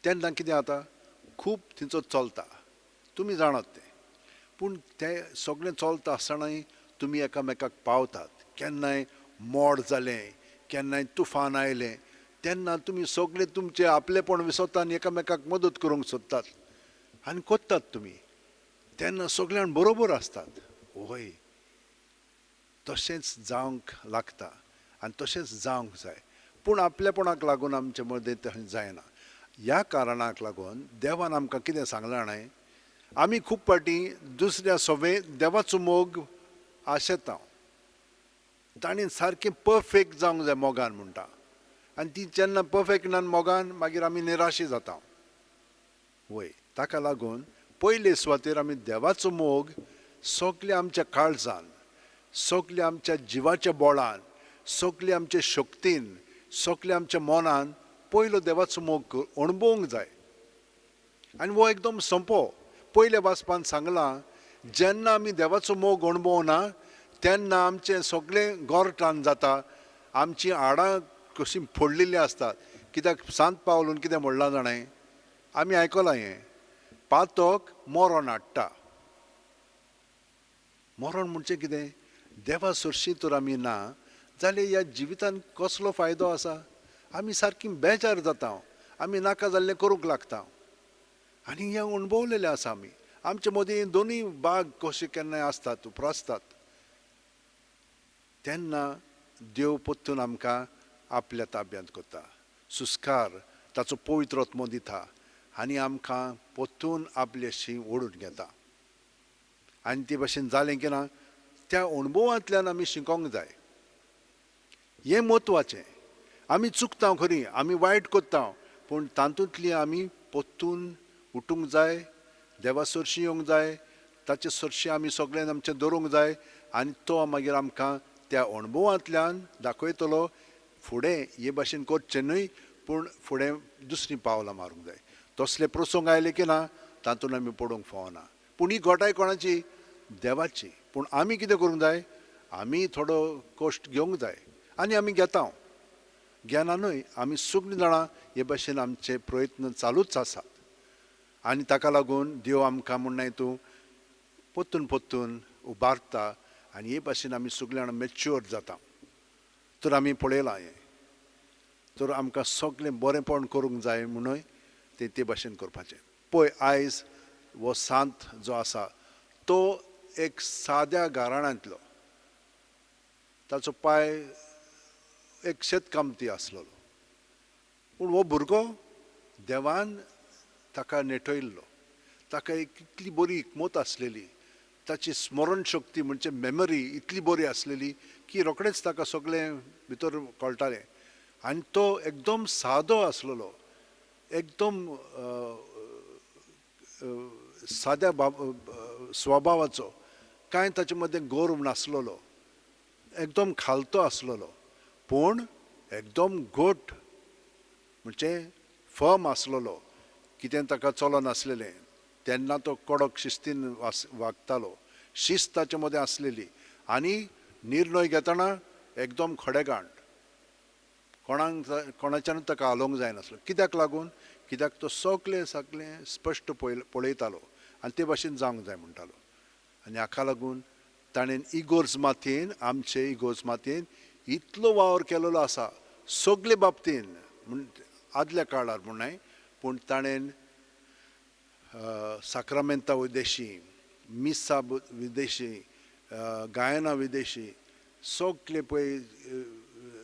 तेन्ना कितें जाता, खूब थंयचो चलता, तुमी जाणात तें. पूण तें सगळें चलता आसतनाय तुमी एकामेकाक पावतात. केन्नाय मोड जालें, केन्नाय तुफान आयलें तेन्ना तुमी सगळे तुमचें आपलेपण विसरता आनी एकामेकाक मदत करूंक सोदतात आनी करतात तुमी. तेन्ना सगळ्यां बरोबर आसतात. वय तशेंच जावंक लागता आनी तशेंच जावंक जाय. पूण आपलेपणाक लागून आमचे मदें तशें जायना. ह्या कारणाक लागून देवान आमकां कितें सांगलां न्हय, आमी खूब फावटी दुसऱ्या सवे देवाचो मोग आशेता. ताणें सारकें परफेक्ट जावंक जाय मोगान म्हणटा आनी ती जेन्ना परफेक्ट ना मोगान मागीर आमी निराशी जाता. वय ताका लागून पयले सुवातेर आमी देवाचो मोग सगळे आमच्या काळजान, सगळे आमच्या जिवाच्या बोळान, सगळे आमच्या शक्तीन, सगळे आमच्या मनान पयलो देवाचो मोग अणभवंक जाय. आनी हो एकदम सोंपो. पयल्या वाचपान सांगलां जेन्ना आमी देवाचो मोग अणभवना तेन्ना आमचें सगळें गोरटान जाता, आमचीं हाडां कशीं फोडलेलीं आसतात. कित्याक सांत पावलून कितें म्हणलां जाणें, आमी आयकलां हें, पातक मरण हाडटा. मरण म्हणजे कितें, देवा सरशी तर आमी ना जाल्यार ह्या जिवितान कसलो फायदो आसा? आमी सारकी बेजार जाता, आमी नाका जाल्लें करूंक लागता. आनी हें अणभवलेलें आसा आमी. आमचे मदीं दोनूय बाग कशे केन्नाय आसतात, उप्रासतात. तेन्ना देव परतून आमकां आपल्या ताब्यांत करता, सुस्कार ताचो पवित्र आत्मो दिता आनी आमकां परतून आपल्याशी ओडून घेता. आनी ते भाशेन जालें की ना त्या अणभवांतल्यान आमी शिकोंक जाय. हें म्हत्वाचें. आमी चुकता खरी, आमी वायट करता, पूण तातूंतली आमी परतून उठूंक जाय, देवा सरशी येवंक जाय, ताचे सरशी आमी सगळ्यान आमचें दवरूंक जाय आनी तो मागीर आमकां त्या अणभवांतल्यान दाखयतलो फुडें हे भाशेन करचें न्हय, पूण फुडें दुसरीं पावलां मारूंक जाय. तसले प्रसंग आयले की ना तातूंत आमी पडूंक फावना. पूण ही घटाय कोणाची? देवाची. पूण आमी कितें करूंक जाय, आमी थोडो कश्ट घेवंक जाय आनी आमी घेता. घेना न्हय, आमी सगळीं जाणां हे भाशेन आमचे प्रयत्न चालूच आसात आनी ताका लागून देव आमकां म्हणनाय तूं परतून परतून उबारता आनी हे भाशेन आमी सगळीं जाणां मॅच्युअर जाता. तर आमी पळयलां हें, तर आमकां सगळें बरेंपण करूंक जाय म्हणून ते ते भाशेन करपाचें. पळय आयज हो सांत जो आसा तो एक साद्या घराण्यांतलो, ताचो पाय एक शेतकामती आसलेलो, पूण हो भुरगो देवान ताका नेटयल्लो. ताका एक इतली बरी हिकमत आसलेली, ताची स्मरण शक्ती म्हणजे मेमरी इतली बरी आसलेली की रोखडेंच ताका सगळें भितर कळटालें. आनी तो एकदम सादो आसलेलो, एकदम साद्या स्वभावाचो, कांय ताचे मदें गर्व नासलेलो, एकदम खालतो आसलेलो, पूण एकदम घट म्हणजे फर्म आसलेलो. कितें ताका चलनासलेलें तेन्ना तो कडक शिस्तीन वागतालो, शिस्त ताचे मदें आसलेली आनी निर्णय घेतना एकदम खडेगांठ, कोणाक कोणाच्यानूच ताका हालोवंक जायनासलो. कित्याक लागून? कित्याक तो सगळें सगळें स्पश्ट पळयतालो आनी ते भाशेन जावंक जाय म्हणटालो. आनी हाका लागून ताणें इगोर्ज मातयेन, आमचे इगोर्ज मातयेन इतलो वावर केलेलो आसा सगळे बाबतीन, म्हण आदल्या काळार म्हण न्हय, पूण ताणें साक्रामेंता विदेशी, मिसा विदेशी, गायना विदेशी, सगळे पळय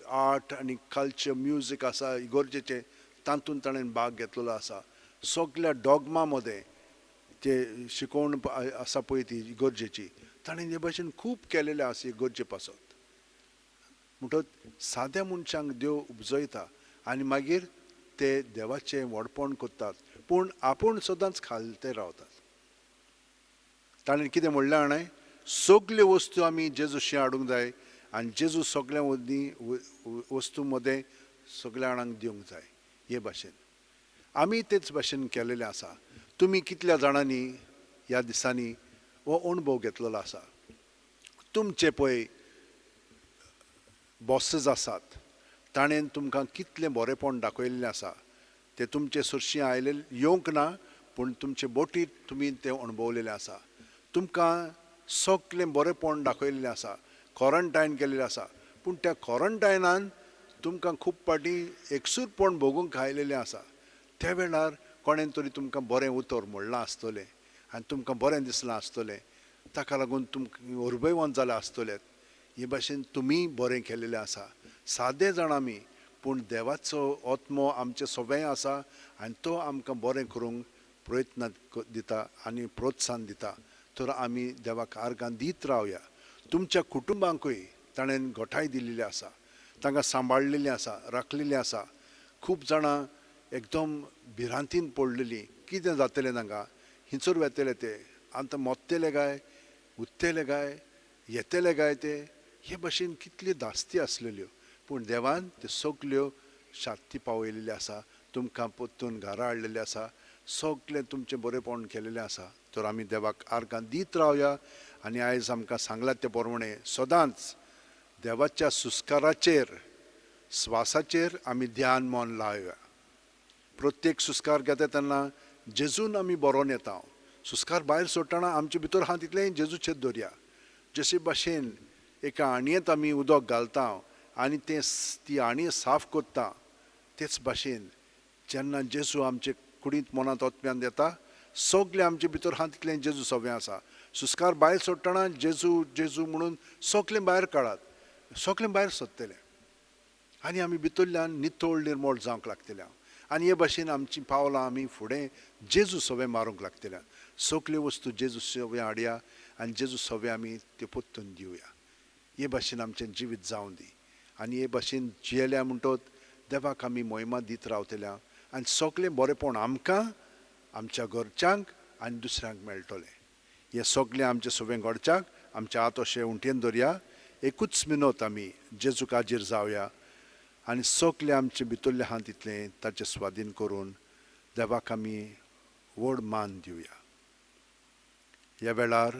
आर्ट आनी कल्चर म्युजीक आसा इगोर्जेचें तातूंत ताणें भाग घेतलेलो आसा. सगल्या डॉगमा मदें ते शिकोवण आसा पळय ती इगोर्जेची, ताणें हे भाशेन खूब केलेलें आसा इगोर्जे पासत. म्हणटकच साद्या मनशांक देव उपजयता आनी मागीर ते देवाचें व्हडपण करतात, पूण आपूण सदांच खालते रावतात. ताणें कितें म्हणलें जाणा, सगल्यो वस्तू आमी जेजूशी हाडूंक जाय आनी जेजू सगल्या वदीं वस्तू मदें सगल्या जाणांक दिवंक जाय. हे भाशेन आमी तेच भाशेन केलेलें आसा. तुमी कितल्या जाणांनी ह्या दिसांनी हो अणभव घेतलेलो आसा. तुमचे पळय बॉसेस आसात, ताणें तुमकां कितलें बरेंपण दाखयल्लें आसा. ते तुमचे सरशी आयले येवंक ना, पूण तुमचे बोटीर तुमी तें अणभवलेलें आसा. तुमकां सगलें बरेंपण दाखयल्लें आसा, क्वॉरंटायन केल्लें आसा, पूण त्या क्वॉरंटायनान तुमकां खूब फावटी एकसूरपण भोगूंक आयलेलें आसा. त्या वेळार कोणें तरी तुमकां बरें उतर म्हणलां आसतलें आनी तुमकां बरें दिसलां आसतलें, ताका लागून तुमकां उर्बेवंत जालां आसतलें. हे भाशेन तुमी बरें केलेलें आसा. सादे जाण आमी, पूण देवाचो आत्मो आमचें सगळें आसा आनी तो आमकां बरें करूंक प्रयत्न दिता आनी प्रोत्साहन दिता. तर आमी देवाक आर्गां दीत रावया. तुमच्या कुटुंबांकूय ताणें घटाय दिल्ली आसा, तांकां सांबाळलेलें आसा, राखलेलें आसा. खूब जाणां एकदम भिरांतीन पडलेलीं, कितें जातलें तांकां, हिंचर वेतले ते, आतां मोत्तेले काय, उत्तेले काय, येतले काय ते, हे भाशेन कितल्यो धास्ती आसलेल्यो, पूण देवान त्यो सगल्यो शांती पावयलेल्यो आसा, तुमकां परतून घरा हाडलेलें आसा, सगळें तुमचें बरेंपण केलेलें आसा. तर आमी देवाक आर्गां दीत रावया आनी आयज आमकां सांगलां ते प्रमाणें सदांच देवाच्या सुस्काराचेर, स्वासाचेर आमी ध्यान मन लावया. प्रत्येक सुस्कार घेता तेन्ना जेजून आमी बरोवन येता. सुस्कार भायर सोडटना आमचे भितर आहा तितलें जेजूचेर दवरया. जशे भाशेन एका आणयेंत आमी उदक घालता आनी तें ती आणये साफ करता, तेच भाशेन जेन्ना जेजू आमचे कुडींत मनांत ओतप्यान येता, सगळें आमचे भितर आहा तितलें जेजू सगळें आसा. सुस्कार भायर सोडटना जेजू जेजू म्हणून सगळें भायर काडात, सगळें भायर सोदतलें आनी आमी भितरल्यान नितळ निर्मळ जावंक लागतले. आनी हे भाशेन आमचीं पावलां आमी फुडें जेजू सगळें मारूंक लागतले. सगल्यो वस्तू जेजू सगळें हाडया आनी जेजू सगळें आमी त्यो परतून दिवया. हे भाशेन आमचें जिवीत जावं दी आनी हे भाशेन जियेल्या म्हणटत देवाक आमी मोहिमा दीत रावतल्या आनी सगळें बरेंपण आमकां, आमच्या घरच्यांक आनी दुसऱ्यांक मेळटलें. हें सगळें आमचें सगळें घडच्याक आमच्या हात अशें उंटयेन दवरया. एकूच मिनत आमी जेजूक हाजीर जावया आनी सगळें आमचे भितरलें आहा तितलें ताचे स्वाधीन करून देवाक आमी व्हड मान दिवया. ह्या वेळार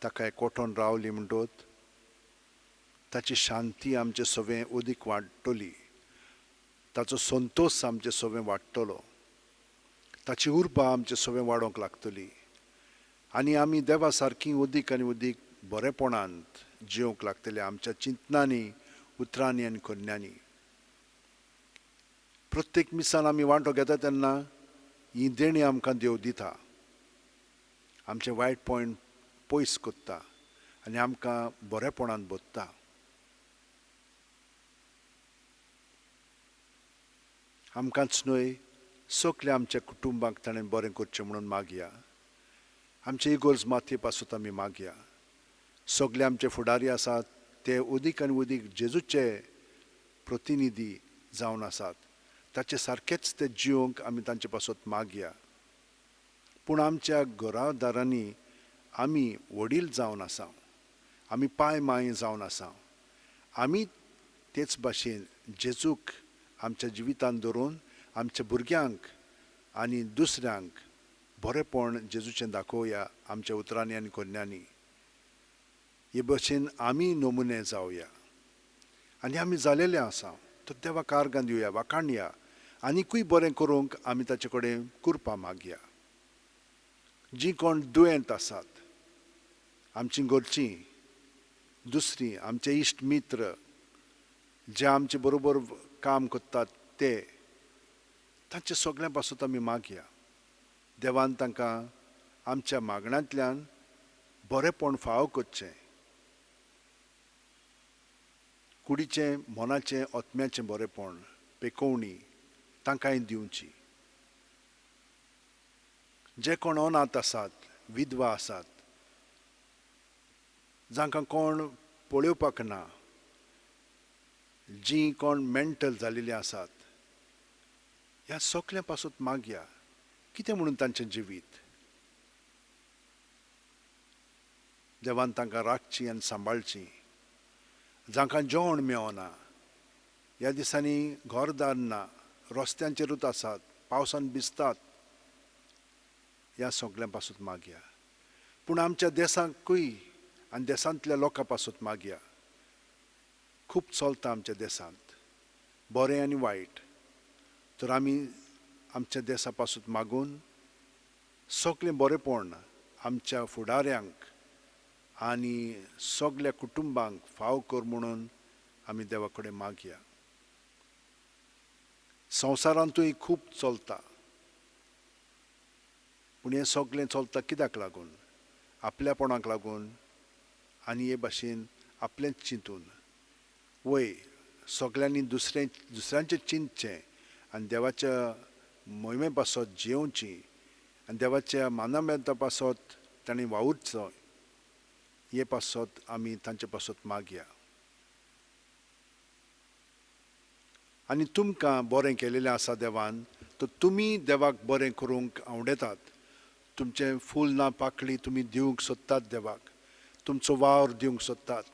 ताका एकवटोन रावली म्हणटत ताची शांती आमचे सगळें अदीक वाडटली, ताचो संतोश आमचे सगळें वाडटलो, ताची उर्बा आमचे सगळें वाडोवंक लागतली आनी आमी देवा सारकी अदीक आनी अदीक बरेपणांत जिवंक लागतले आमच्या चिंतनांनी, उतरांनी आनी करण्यांनी. प्रत्येक मिसान आमी वांटो घेता तेन्ना ही देणी आमकां देव दिता, आमचें वायट पॉयंट पयस करता आनी आमकां बरेपणान भरता. आमकांच न्हय सगल्या आमच्या कुटुंबाक ताणें बरें करचें म्हणून मागया. आमचे इगोर्ज मातये पासून आमी मागया. सगळे आमचे फुडारी आसात ते अदीक आनी अदीक जेजूचे प्रतिनिधी जावन आसात, ताचे सारकेच ते जिवंक आमी तांचे पासत मागया. पूण आमच्या घरादारांनी आमी वडील जावन आसा, आमी पाय माय जावन आसा, आमी तेच भाशेन जेजूक आमच्या जिवितांत धरून आमच्या भुरग्यांक आनी दुसऱ्यांक बरेंपण जेजूचें दाखोवया आमच्या उतरांनी आनी कोन्यांनी. हे भशेन आमी नमुने जावया आनी आमी जालेले आसा तर देवाक आर्गां दिवया, वाखाणया, आनीकूय बरें करूंक आमी ताचे कडेन कुरपा मागया. जीं कोण दुयेंत आसात, आमची घरचीं, दुसरीं आमचे इश्ट मित्र जे आमचे बरोबर काम करतात ते, तांचे सगळ्यां पासून आमी मागया. देवान तांकां आमच्या मागण्यांतल्यान बरेंपण फावो करचें, कुडीचें, मनाचें, आत्म्याचें बरेंपण पेकोवणी तांकांय दिवची. जे कोण अनाथ आसात, विधवा आसात, जांकां कोण पळोवपाक ना, जीं कोण मेंटल जाल्लीं आसात, ह्या सगळ्यां पासून मागया. कितें म्हणून तांचें जिवीत देवान तांकां राखची आनी सांबाळची. जांकां जेवण मेळना, ह्या दिसांनी घरदार ना, रस्त्यांचेरूच आसात, पावसान भिजतात, ह्या सगळ्यां पासून मागया. पूण आमच्या देशाकूय आनी देशांतल्या लोकां पासून मागया. खूब चलता आमच्या देशांत बरें आनी वायट, तर आमी आमच्या देशा पासून मागून सगळें बरेंपण आमच्या फुडाऱ्यांक आनी सगळ्या कुटुंबांक फाव कर म्हणून आमी देवा कडेन मागया. संवसारांतूय खूब चलता, पूण हें सगळें चलता कित्याक लागून? आपल्यापणाक लागून आनी हे भाशेन आपलेंच चिंतून. वय, सगळ्यांनी दुसऱ्यांचें चिंतचें आनी देवाच्या मोहिमे पासत जियोवची आनी देवाच्या मानामेंता पासत तांणी वावुरचो, हे पासत आमी तांचे पासत मागया. आनी तुमकां बरें केलेलें आसा देवान, तर तुमी देवाक बरें करूंक आवडेतात. तुमचें फूल ना पाकळी तुमी दिवंक सोदतात देवाक, तुमचो वावर दिवंक सोदतात,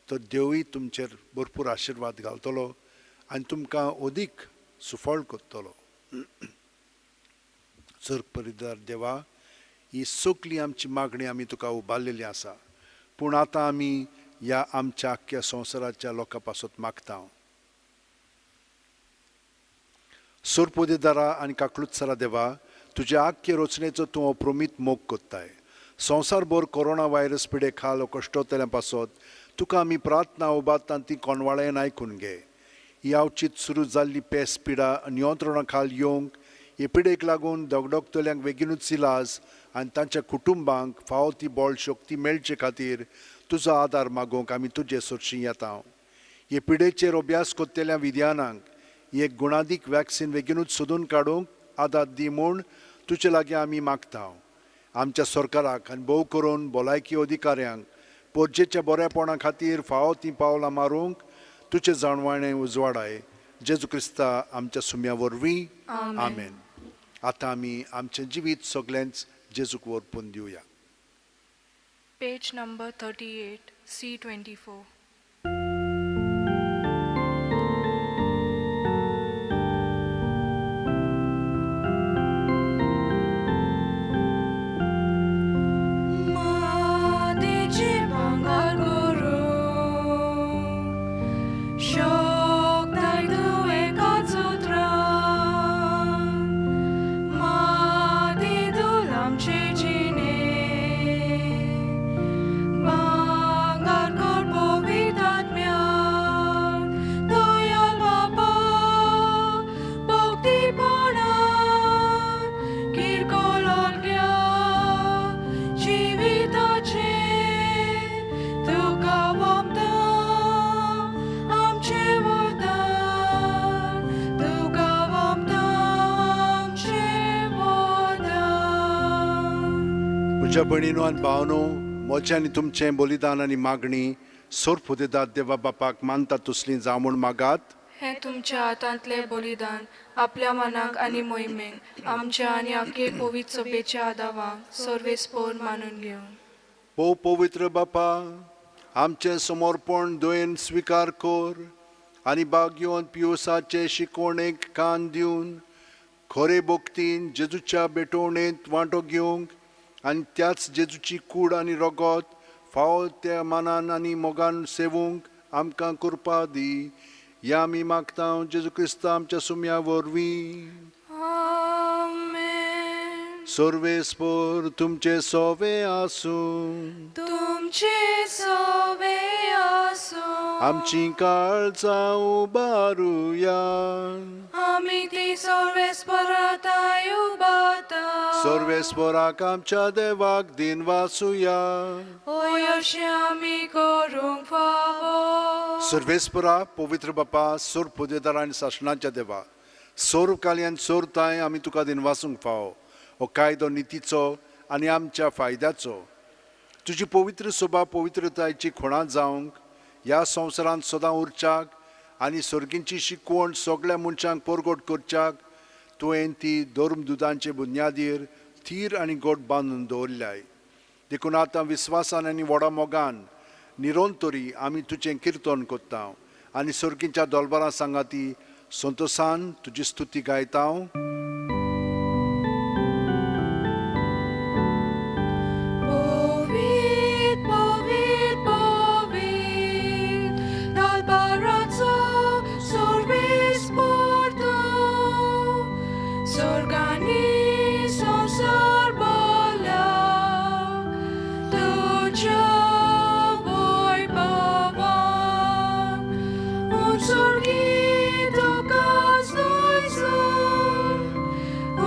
तर देवूय तुमचेर भरपूर आशिर्वाद घालतलो आनी तुमकां अदीक सुफळ करतलो. सर परिदार देवा, ही सगळी आमची मागणी आमी तुका उबारलेली आसा, पूण आतां आमी ह्या आमच्या आख्ख्या संवसाराच्या लोकां पासत मागता. सोरपोदेदारा आनी काकलुत्सरा देवा, तुज्या आख्खे रचनेचो तूं अप्रमीत मोग कोत्ताय. संवसारभर कोरोना व्हायरस पिडे खाल कश्टोतल्या पासत तुका आमी प्रार्थना उबारता ती कोणवाळ्यान आयकून घे. ही आवचीत सुरू जाल्ली पेस पिडा नियंत्रणा खाल येवंक, हे पिडेक लागून दगडगतल्यांक बेगीनूच इलाज आनी तांच्या कुटुंबांक फावो ती बळ शक्ती मेळचे खातीर तुजो आदार मागूंक आमी तुजे सरशीं येता. हे पिडेचेर अभ्यास करतल्या विद्यानांक एक गुणादीक वॅक्सिन बेगीनूच सोदून काडूंक आदार दी म्हूण तुजे लागीं आमी मागता. आमच्या सरकाराक आनी भोव करून भलायकी अधिकाऱ्यांक पोरजेच्या बऱ्यापणा खातीर फावो तीं पावलां मारूंक तुजें जाणवाणें उजवाडाय. जेजू क्रिस्ता आमच्या सुम्या वरवीं, आमेन. आतां आमी आमचें जिवीत सगळेंच जेजूक व्हरपून दिवया. Page number 38, C24. म्हज्या भयणीनो आनी भावनो, म्हजें आनी तुमचें बलिदान आनी मागणी सोरफुदेदार देवा बापाक मानता तसली जावं म्हूण मागात. हें तुमच्या हातांतलें बलिदान आपल्या मनाक आनी मोहिमेक आमच्या आनी आख्खे पवित्र सभेच्या आदावाक सर्वेस्पोर मानून घेवन. पो पवित्र बापा, आमचें समर्पण दयेन स्विकार कर आनी भाग्योन पियुसाचे शिकवणेक कान दिवन खरे भक्तीन जेजूच्या भेटवणेंत वांटो घेवंक आनी त्याच जेजूची कूड आनी रगत फावो त्या मानान आनी मोगान सेवूंक आमकां कृपा दी. ह्या आमी मागता जेजू क्रिस्ता आमच्या सुम्या वरवीं. आमेन. सर्वेस्पर तुमचे सोवे आसूं. तुमचे सोवे आसूं. आमची काळजां उबारुया. आमी ती सर्वेस्पराताय उबाता. सर्वेस्पराक आमच्या देवाक दिनवासुया. होय अशें आमी करूंक फावो. सर्वेस्परा, पवित्र बापा, सोर पुदेदार आनी सासणाच्या देवा, सोर कालयान सोर ताय आमी तुका दिनवासूंक फावो. हो कायदो नितीचो आनी आमच्या फायद्याचो. तुजी पवित्र सोबा पवित्रतायेची खुणां जावंक ह्या संवसारांत सदां उरच्याक आनी सर्गींची शिकवण सगळ्या मनशांक परगट करच्याक तुवें ती धर्मदुतांचे बुन्यादीर थीर आनी गोट बांदून दवरल्याय. देखून आतां विस्वासान आनी व्हडा मोगान निरंतरी आमी तुजें किर्तन करता आनी सर्गींच्या दोलबारां सांगाती संतोसान तुजी स्तुती गायता. पवित्र, पवित्र, पवित्र, दलबाराचो सर्वेस्पर तूं. स्वर्गांनी संवसार भरला तुज्या वैभवान. उंच तुका जय जय,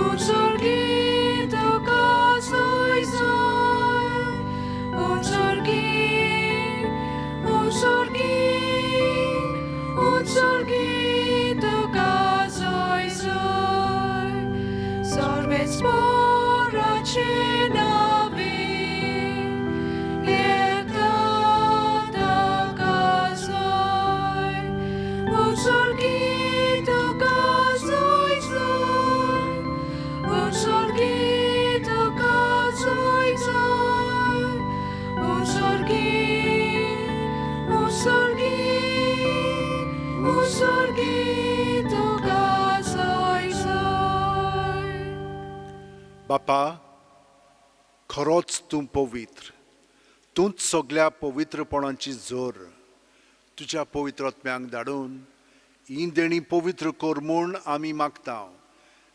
उंच तुका जय जय, उंच, उंच, उंच तुका जय जय. सर्वेस्पराचे नांवे येता ताका जय. उंच तुका जय जय, उंच तुका जय जय, उंच, उंच, उंच तुका जय जय. बापा, खरोच तूं पवित्र, तूंच सगल्या पवित्रपणाची जोर. तुज्या पवित्र आत्म्यांक धाडून ही देणी पवित्र कर म्हूण आमी मागता.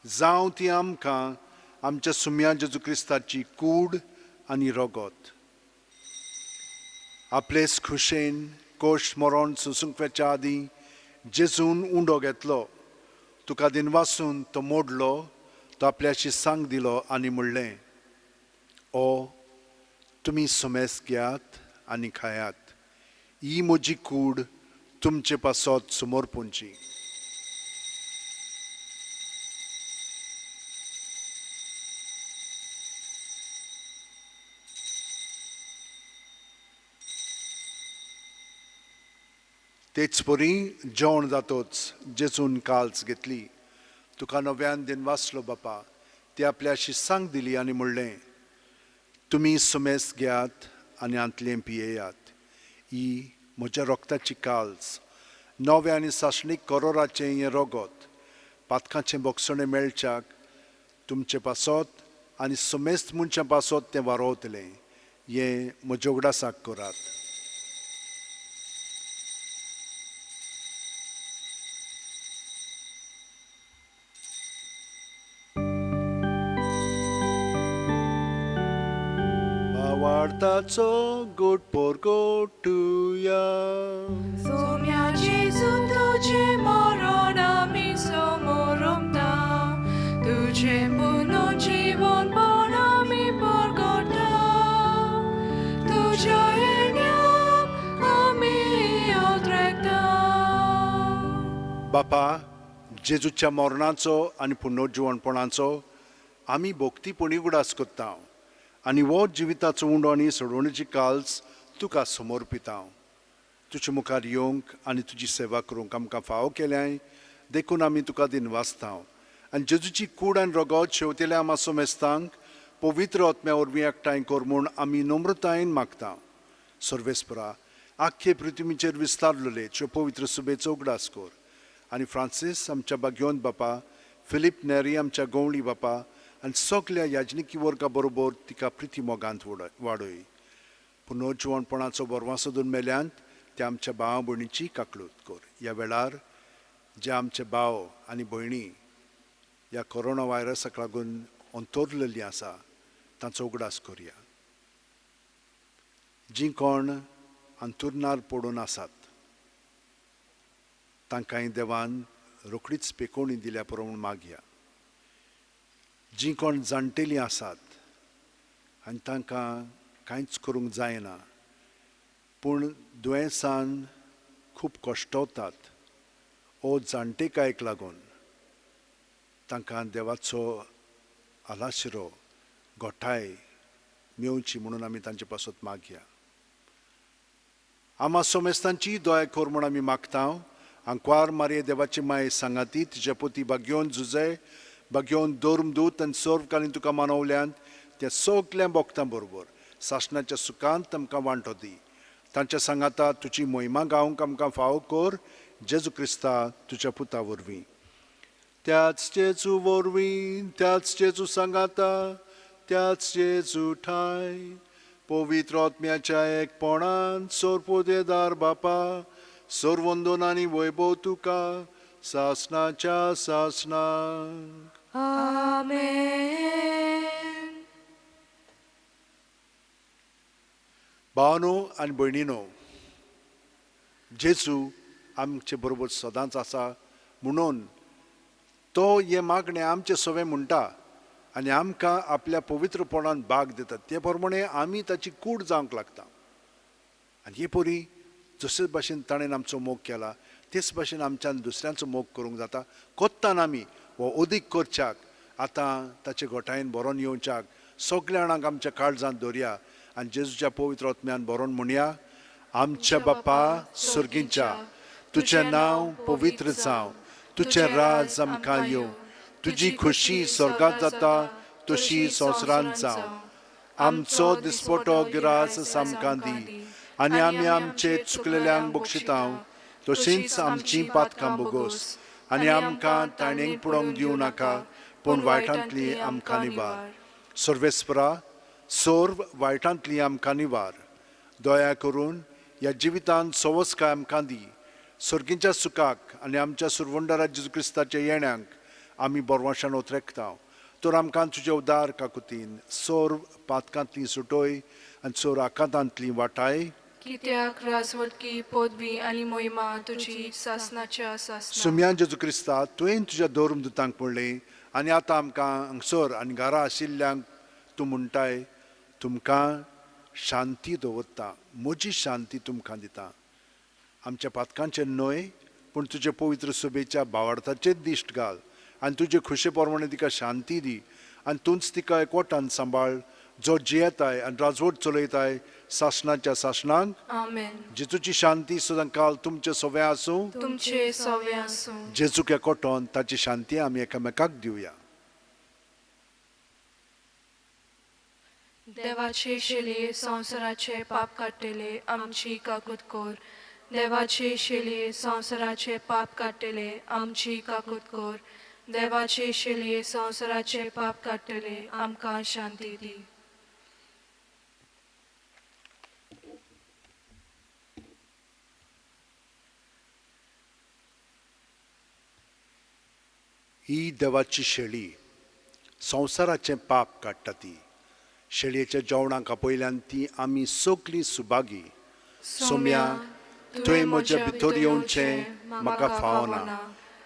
जावं ती आमकां आमच्या सुम्या जेजू क्रिस्ताची कूड आनी रगत. आपलेच खुशेन कोश मरण सोंसूंक वचच्या आदीं जेजून उंडो घेतलो, तुका दिनवासून तो मोडलो, तो आपल्याशी सांग दिलो आनी म्हणलें, ओ तुमी सुमेस घेयात आनी खायात, ही म्हजी कूड तुमचे पासत समर्पूंची. तेच परी जेवण जातोच जेजून काल्स घेतली, तुका नव्यान दिनवासलो बापा, ती आपल्याशी सांग दिली आनी म्हणलें, तुमी सुमेस घेयात आनी हांतलें पियेयात, ही म्हज्या रोगताची काल्स, नव्या आनी सासणीक करोराचें हें रगत, पातकाचें बोगसणें मेळच्याक तुमचे पासत आनी समेस्त मनशां पासत तें वारोवतलें. हें म्हज्या उगडासाक करात. भावार्थाचो गोड परगटुया. सोम्या जेजू तुजें मरण आमी समोरमता, तुजें पुनर्जीवनपण आमी परगटा, तुज्या येण्याक आमी अद्रेकता. बापा, जेजूच्या मरणाचो आनी पुनर्जिवणपणाचो आमी भक्तीपणी उगडास करता आनी हो जिविताचो उंडो आनी सोडवणेची काल्स तुका समर्पिता. तुजे मुखार येवंक आनी तुजी सेवा करूंक आमकां फावो केल्याय देखून आमी तुका दिनवासता आनी जेजूची कूड आनी रगत शेवतेल्या आमा सोमेस्तांक पवित्र आत्म्या वरवीं एकठांय कर म्हूण आमी नम्रतायेन मागता. सर्वेस्परा, आख्खे पृथ्वीचेर विस्तारलेले त्यो पवित्र सुबेचो उगडास कर आनी फ्रांसीस आमच्या बाग्योन बापा, फिलीप नेरी आमच्या गवळी बापा आनी सगल्या याजनिकी वर्गा बरोबर तिका प्रिती मोगांत वाडय. पुनर्जिवणपणाचो बरवासो दोन मेल्यांत त्या आमच्या भाव भयणीची काकळूत कर. ह्या वेळार जे आमचे भाव आनी भयणी ह्या कोरोना व्हायरसाक लागून अंतरलेली आसा तांचो उगडास करया. जीं कोण अंतुरणार पडून आसात तांकांय देवान रोखडीच पेकोवणी दिल्या पुरो म्हूण मागया. जीं कोण जाणटेलीं आसात आनी तांकां कांयच करूंक जायना पूण दुयेंसान खूब कश्टवतात ओ जाणटेकायेक लागून तांकां देवाचो आलाशिरो गोठाय मेवची म्हणून आमी तांचे पासत मागया. आमा सोमेस्तांची दया कर म्हूण आमी मागता. आंकवार मारये देवाची माय सांगाती तिच्या पोती बागयोन जुजे बागयोन धर्मदूत आनी सर्वकालीन तुका मानवल्यांत त्या सगल्या भक्तां बरोबर सासणाच्या सुखांत आमकां वांटो दी. तांच्या सांगाता तुजी मोहिमा गावंक आमकां फावो कर जेजू क्रिस्ता तुज्या पुता वरवीं. त्याच जेजू वरवीं, त्याच जेजू सांगाता, त्याच जेजू ठाय पवित्र आत्म्याच्या एकपणान सोरपोदेदार बापा सर्वंदन आनी वैभव तुका सासणाच्या सासणाक. आमेन. भावानो आनी भयणीनो, जेजू आमचे बरोबर सदांच आसा म्हणून तो हें मागणें आमचें सवें म्हणटा आनी आमकां आपल्या पवित्रपणान भाग दिता. ते प्रमाणे आमी ताची कूड जावंक लागता आनी हे परी जशे भाशेन ताणें आमचो मोग केला तेच भाशेन आमच्यान दुसऱ्यांचो मोग करूंक जाता. कोत्तान आमी हो अदीक करच्याक आतां ताचे गोठायेन बरोवन येवच्याक सगल्या जाणांक आमच्या काळजांत दवरया आनी जेजूच्या पवित्र आत्म्यान बरोवन म्हणया. आमच्या बापा सर्गींच्या, तुजें नांव पवित्र जावं, तुजें राज आमकां येवं, तुजी खुशी स्वर्गांत जाता तशी संवसारांत जावं. आमचो दिसपटो गिरास आमकां दी आनी आमी आमचे चुकलेल्यांक बक्षितां तशींच आमचीं पातकां बोगोस आनी आमकां ताणेंक पडोवंक दिवं नाका पूण वायटांतली आमकां निवार. सर्वेस्परा, सर्व वायटांतली आमकां निवार. दया करून ह्या जिवितांत सवसकाय आमकां दी. सर्गींच्या सुखाक आनी आमच्या सुरवंडरा जेजू क्रिस्ताच्या येण्यांक आमी बरवाशान ओतरेकता. तर आमकां तुजे उदार काकुतीन सर्व पातकांतली सुटोय आनी सर्व आकांतांतली वाटाय. कित्याक राजवटकी पदवी आनी मोहिमा तुजी सासणाच्या सासणाक. सुम्या जेजू क्रिस्ता, तुवें तुज्या धर्मदुतांक पडलें आनी आतां आमकां हांगसर आनी घरा आशिल्ल्यांक तूं म्हणटाय, तुमकां शांती दवरता, म्हजी शांती तुमकां दिता. आमच्या पातकांचेर न्हय पूण तुजे पवित्र सभेच्या भावार्थाचेर दिश्ट घाल आनी तुजे खुशे प्रमाणे तिका शांती दी आनी तूंच तिका एकवटान सांबाळ जो जियेताय आनी राजवट चलयताय सासणाच्या सासणाक. आमेन. जेजूची शांती सदां काल तुमचे सवें आसूं. तुमचे सवें आसूं. जेजूक एकवटोन ताची शांती आमी एकामेकाक दिवया. देवाचे शेलये संवसाराचे पाप काडटले आमची काकूत कर. देवाचे शेलये संवसाराचे पाप काडटले आमची काकूत कर. देवाचे शेलये संवसाराचे पाप काडटले आमकां शांती दी. ही देवाची शेळी संवसाराचें पाप काडटा. ती शेळयेच्या जेवणाक आपयल्यान ती आमी सगलीं सुभागी. सोम्या, तुवें म्हज्या भितर येवचें म्हाका फावना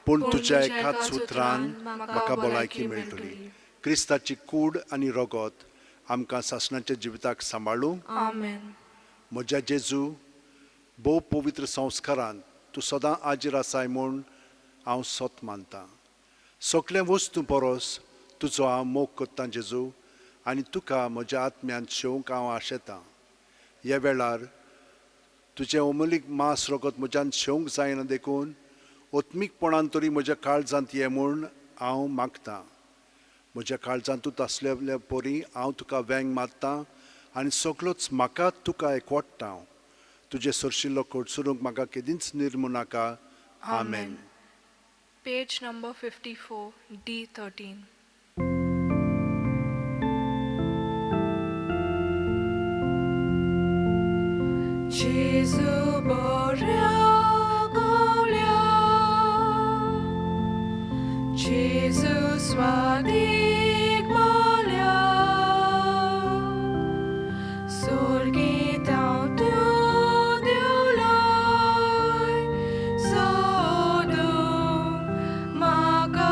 पूण तुज्या एकाच उतरान म्हाका भलायकी मेळटली. क्रिस्ताची कूड आनी रगत आमकां सासणाच्या जिविताक सांबाळूं. आमेन. म्हज्या जेजू, भोव पवित्र संस्कारान तूं सदां आजीर आसाय म्हूण हांव सत मानतां. सगळ्या वस्तू परस तुजो हांव मोग करतां जेजू आनी तुका म्हज्या आत्म्यांत शेवंक हांव आशेतां. ह्या वेळार तुजें अमूलीक मांस रगत म्हज्यान शेवंक जायना देखून आत्मीकपणान तरी म्हज्या काळजांत ये म्हूण हांव मागतां. म्हज्या काळजांतूच आसलेल्या परी हांव तुका वेंग मारतां आनी सगळोच म्हाका तुका एकवटता. तुजें सरशिल्लो कडसरूंक म्हाका केदींच निर्मू नाका. आमेन. Page number 54, D13. Gesù borea golia, Gesù swadik molia, sorgitau tu dioloi, sodum makailoi.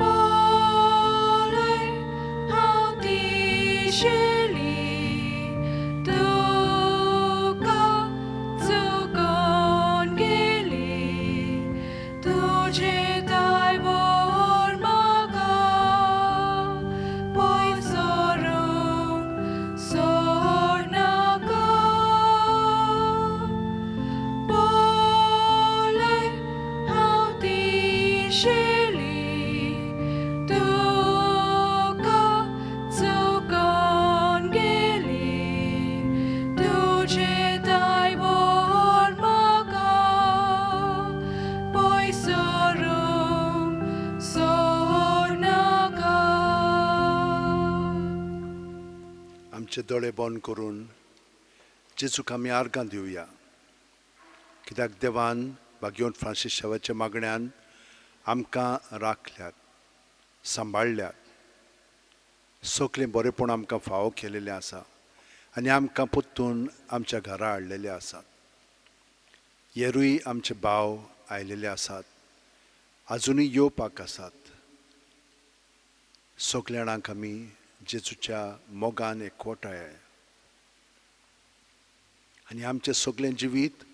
Poloi hauti sheli, tuka tsukon geli, tuje taivor maka, poisorung sornaka. Poloi hauti sheli, tuka tsukon geli, tuje taivor maka, poisorung sornaka. आमचे दोळे बंद करून जेजूक आमी आर्गां दिवया. कित्याक देवान भाग्यवंत Francis शावाच्या मागण्यान आमकां राखल्यात, सांबाळ्ळ्यात, सगळें बरेंपण आमकां फावो केलेलें आसा आनी आमकां परतून आमच्या घरा हाडलेले आसात. येरूय आमचे भाव आयलेले आसात, आजुनूय येवपाक आसात. सगल्या जाणांक आमी जेजूच्या मोगान एकवटाय आनी आमचें सगळें जिवीत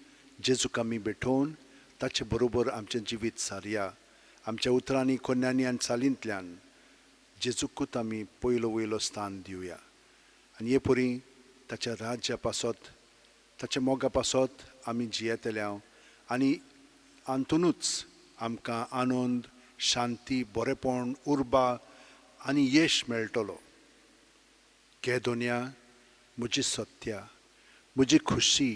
जेजूक आमी भेटोवन ताचे बरोबर आमचें जिवीत सारया. आमच्या उतरांनी, कोन्यांनी आनी चालींतल्यान जेजूकूच आमी पयलो वयलो स्थान दिवया आनी हे परी ताच्या राज्या पासत, ताच्या मोगा पासत आमी जियेतले आनी आंतुनूच आमकां आनंद, शांती, बरेपण, उर्बा आनी यश मेळटलो. घे दोनया म्हजी सत्या, म्हजी खुशी,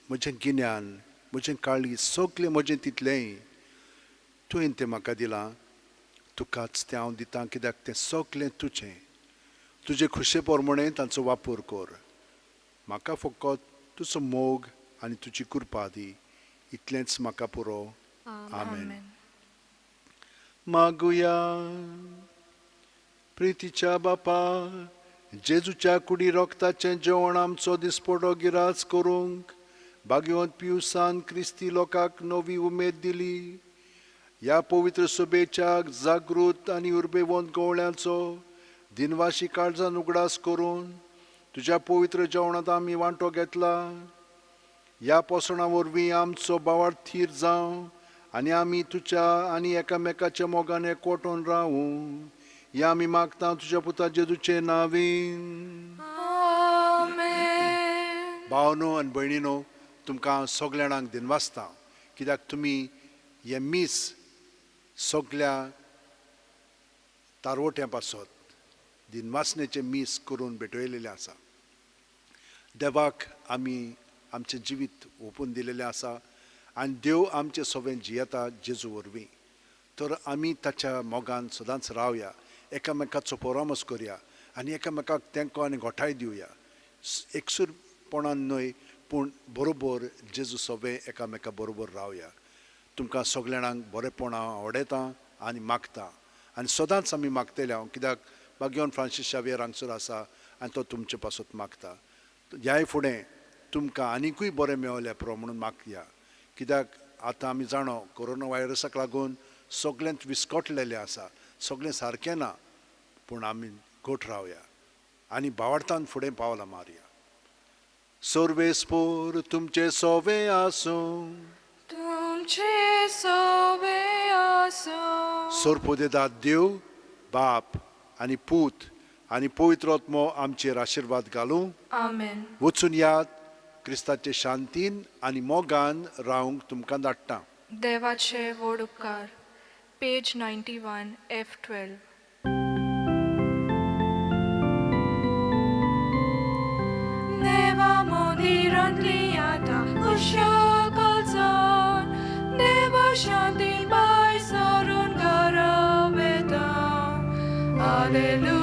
म्हजें गिन्यान, म्हजें काळीज, सगळें म्हजें तितलेंय तुवें तें म्हाका दिलां. तुकाच तें हांव दितां, कित्याक तें सगळें तुजें. तुजे खुशे प्रमाणें तांचो वापर कर. म्हाका फकत तुजो मोग आनी तुजी कृपा दी, इतलेंच म्हाका पुरो. आमेन. मागुया. प्रितीच्या बापा, जेजूच्या कुडी रोगताचें जेवण आमचो दिसपडो गिराज करूंक भाग्यवंत पियुसान क्रिस्ती लोकांक नवी उमेद दिली. ह्या पवित्र सभेच्या जागृत आनी उर्बेवंत गवळ्यांचो दिनवाशी काळजान उगडास करून तुज्या पवित्र जेवणांत आमी वांटो घेतला. ह्या पोसणां वरवीं आमचो भावार्थ थीर जावं आनी आमी तुज्या आनी एकामेकाच्या मोगान एकवटून रावूं. ह्या आमी मागता तुज्या पुता जेजूचे नांवीन. आमेन. भावनो आनी भयणीनो, तुमकां हांव सगल्या जाणांक दिनवासता, कित्याक तुमी हें मीस सगल्या तारवट्यां पासत दिनवासनेचें मीस करून भेटयलेलें आसा. देवाक आमी आमचें जिवीत ओंपून दिलेलें आसा आनी देव आमचें सगळें जियेता जेजू वरवीं. तर आमी ताच्या मोगान सदांच रावया, एकामेकाचो परामर्श करया आनी एकामेकाक तेंको आनी घोटाय दिवया. एकसूरपणान न्हय, पूण बरोबर जेजू सगळें एकामेका बरोबर रावया. तुमकां सगल्या जाणांक बरेंपण हांव आवडयतां आनी मागता आनी सदांच आमी मागतले हांव, कित्याक भाग्यवंत फ्रांसीस शावियर हांगसर आसा आनी तो तुमचे पासत मागता. ह्याय फुडें तुमकां आनिकूय बरें मेवलें पुरो म्हणून मागया, कित्याक आतां आमी जाणो कोरोना व्हायरसाक लागून सगळेंच विस्कटलेलें आसा, सगळें सारकें ना, पूण आमी घट रावया आनी भावार्थान फुडें पावलां मारया. सर्वेस्पोर तुमचें सोवे आसूं. तुमचे सोवे आसूं. सोरपोदेदाद देव बाप आनी पूत आनी पवित्र आत्मो आमचेर आशिर्वाद घालूं. आमेन. वचून याद क्रिस्ताचे शांतीन आनी मोगान रावंक तुमकां धाडटा. देवाचे व्हड उपकार. Page 91, F12. देवा मंदिरांतली आतां खुशाल काळजान, देवा शांती भायर सरून घरा वेता. आलेलुया.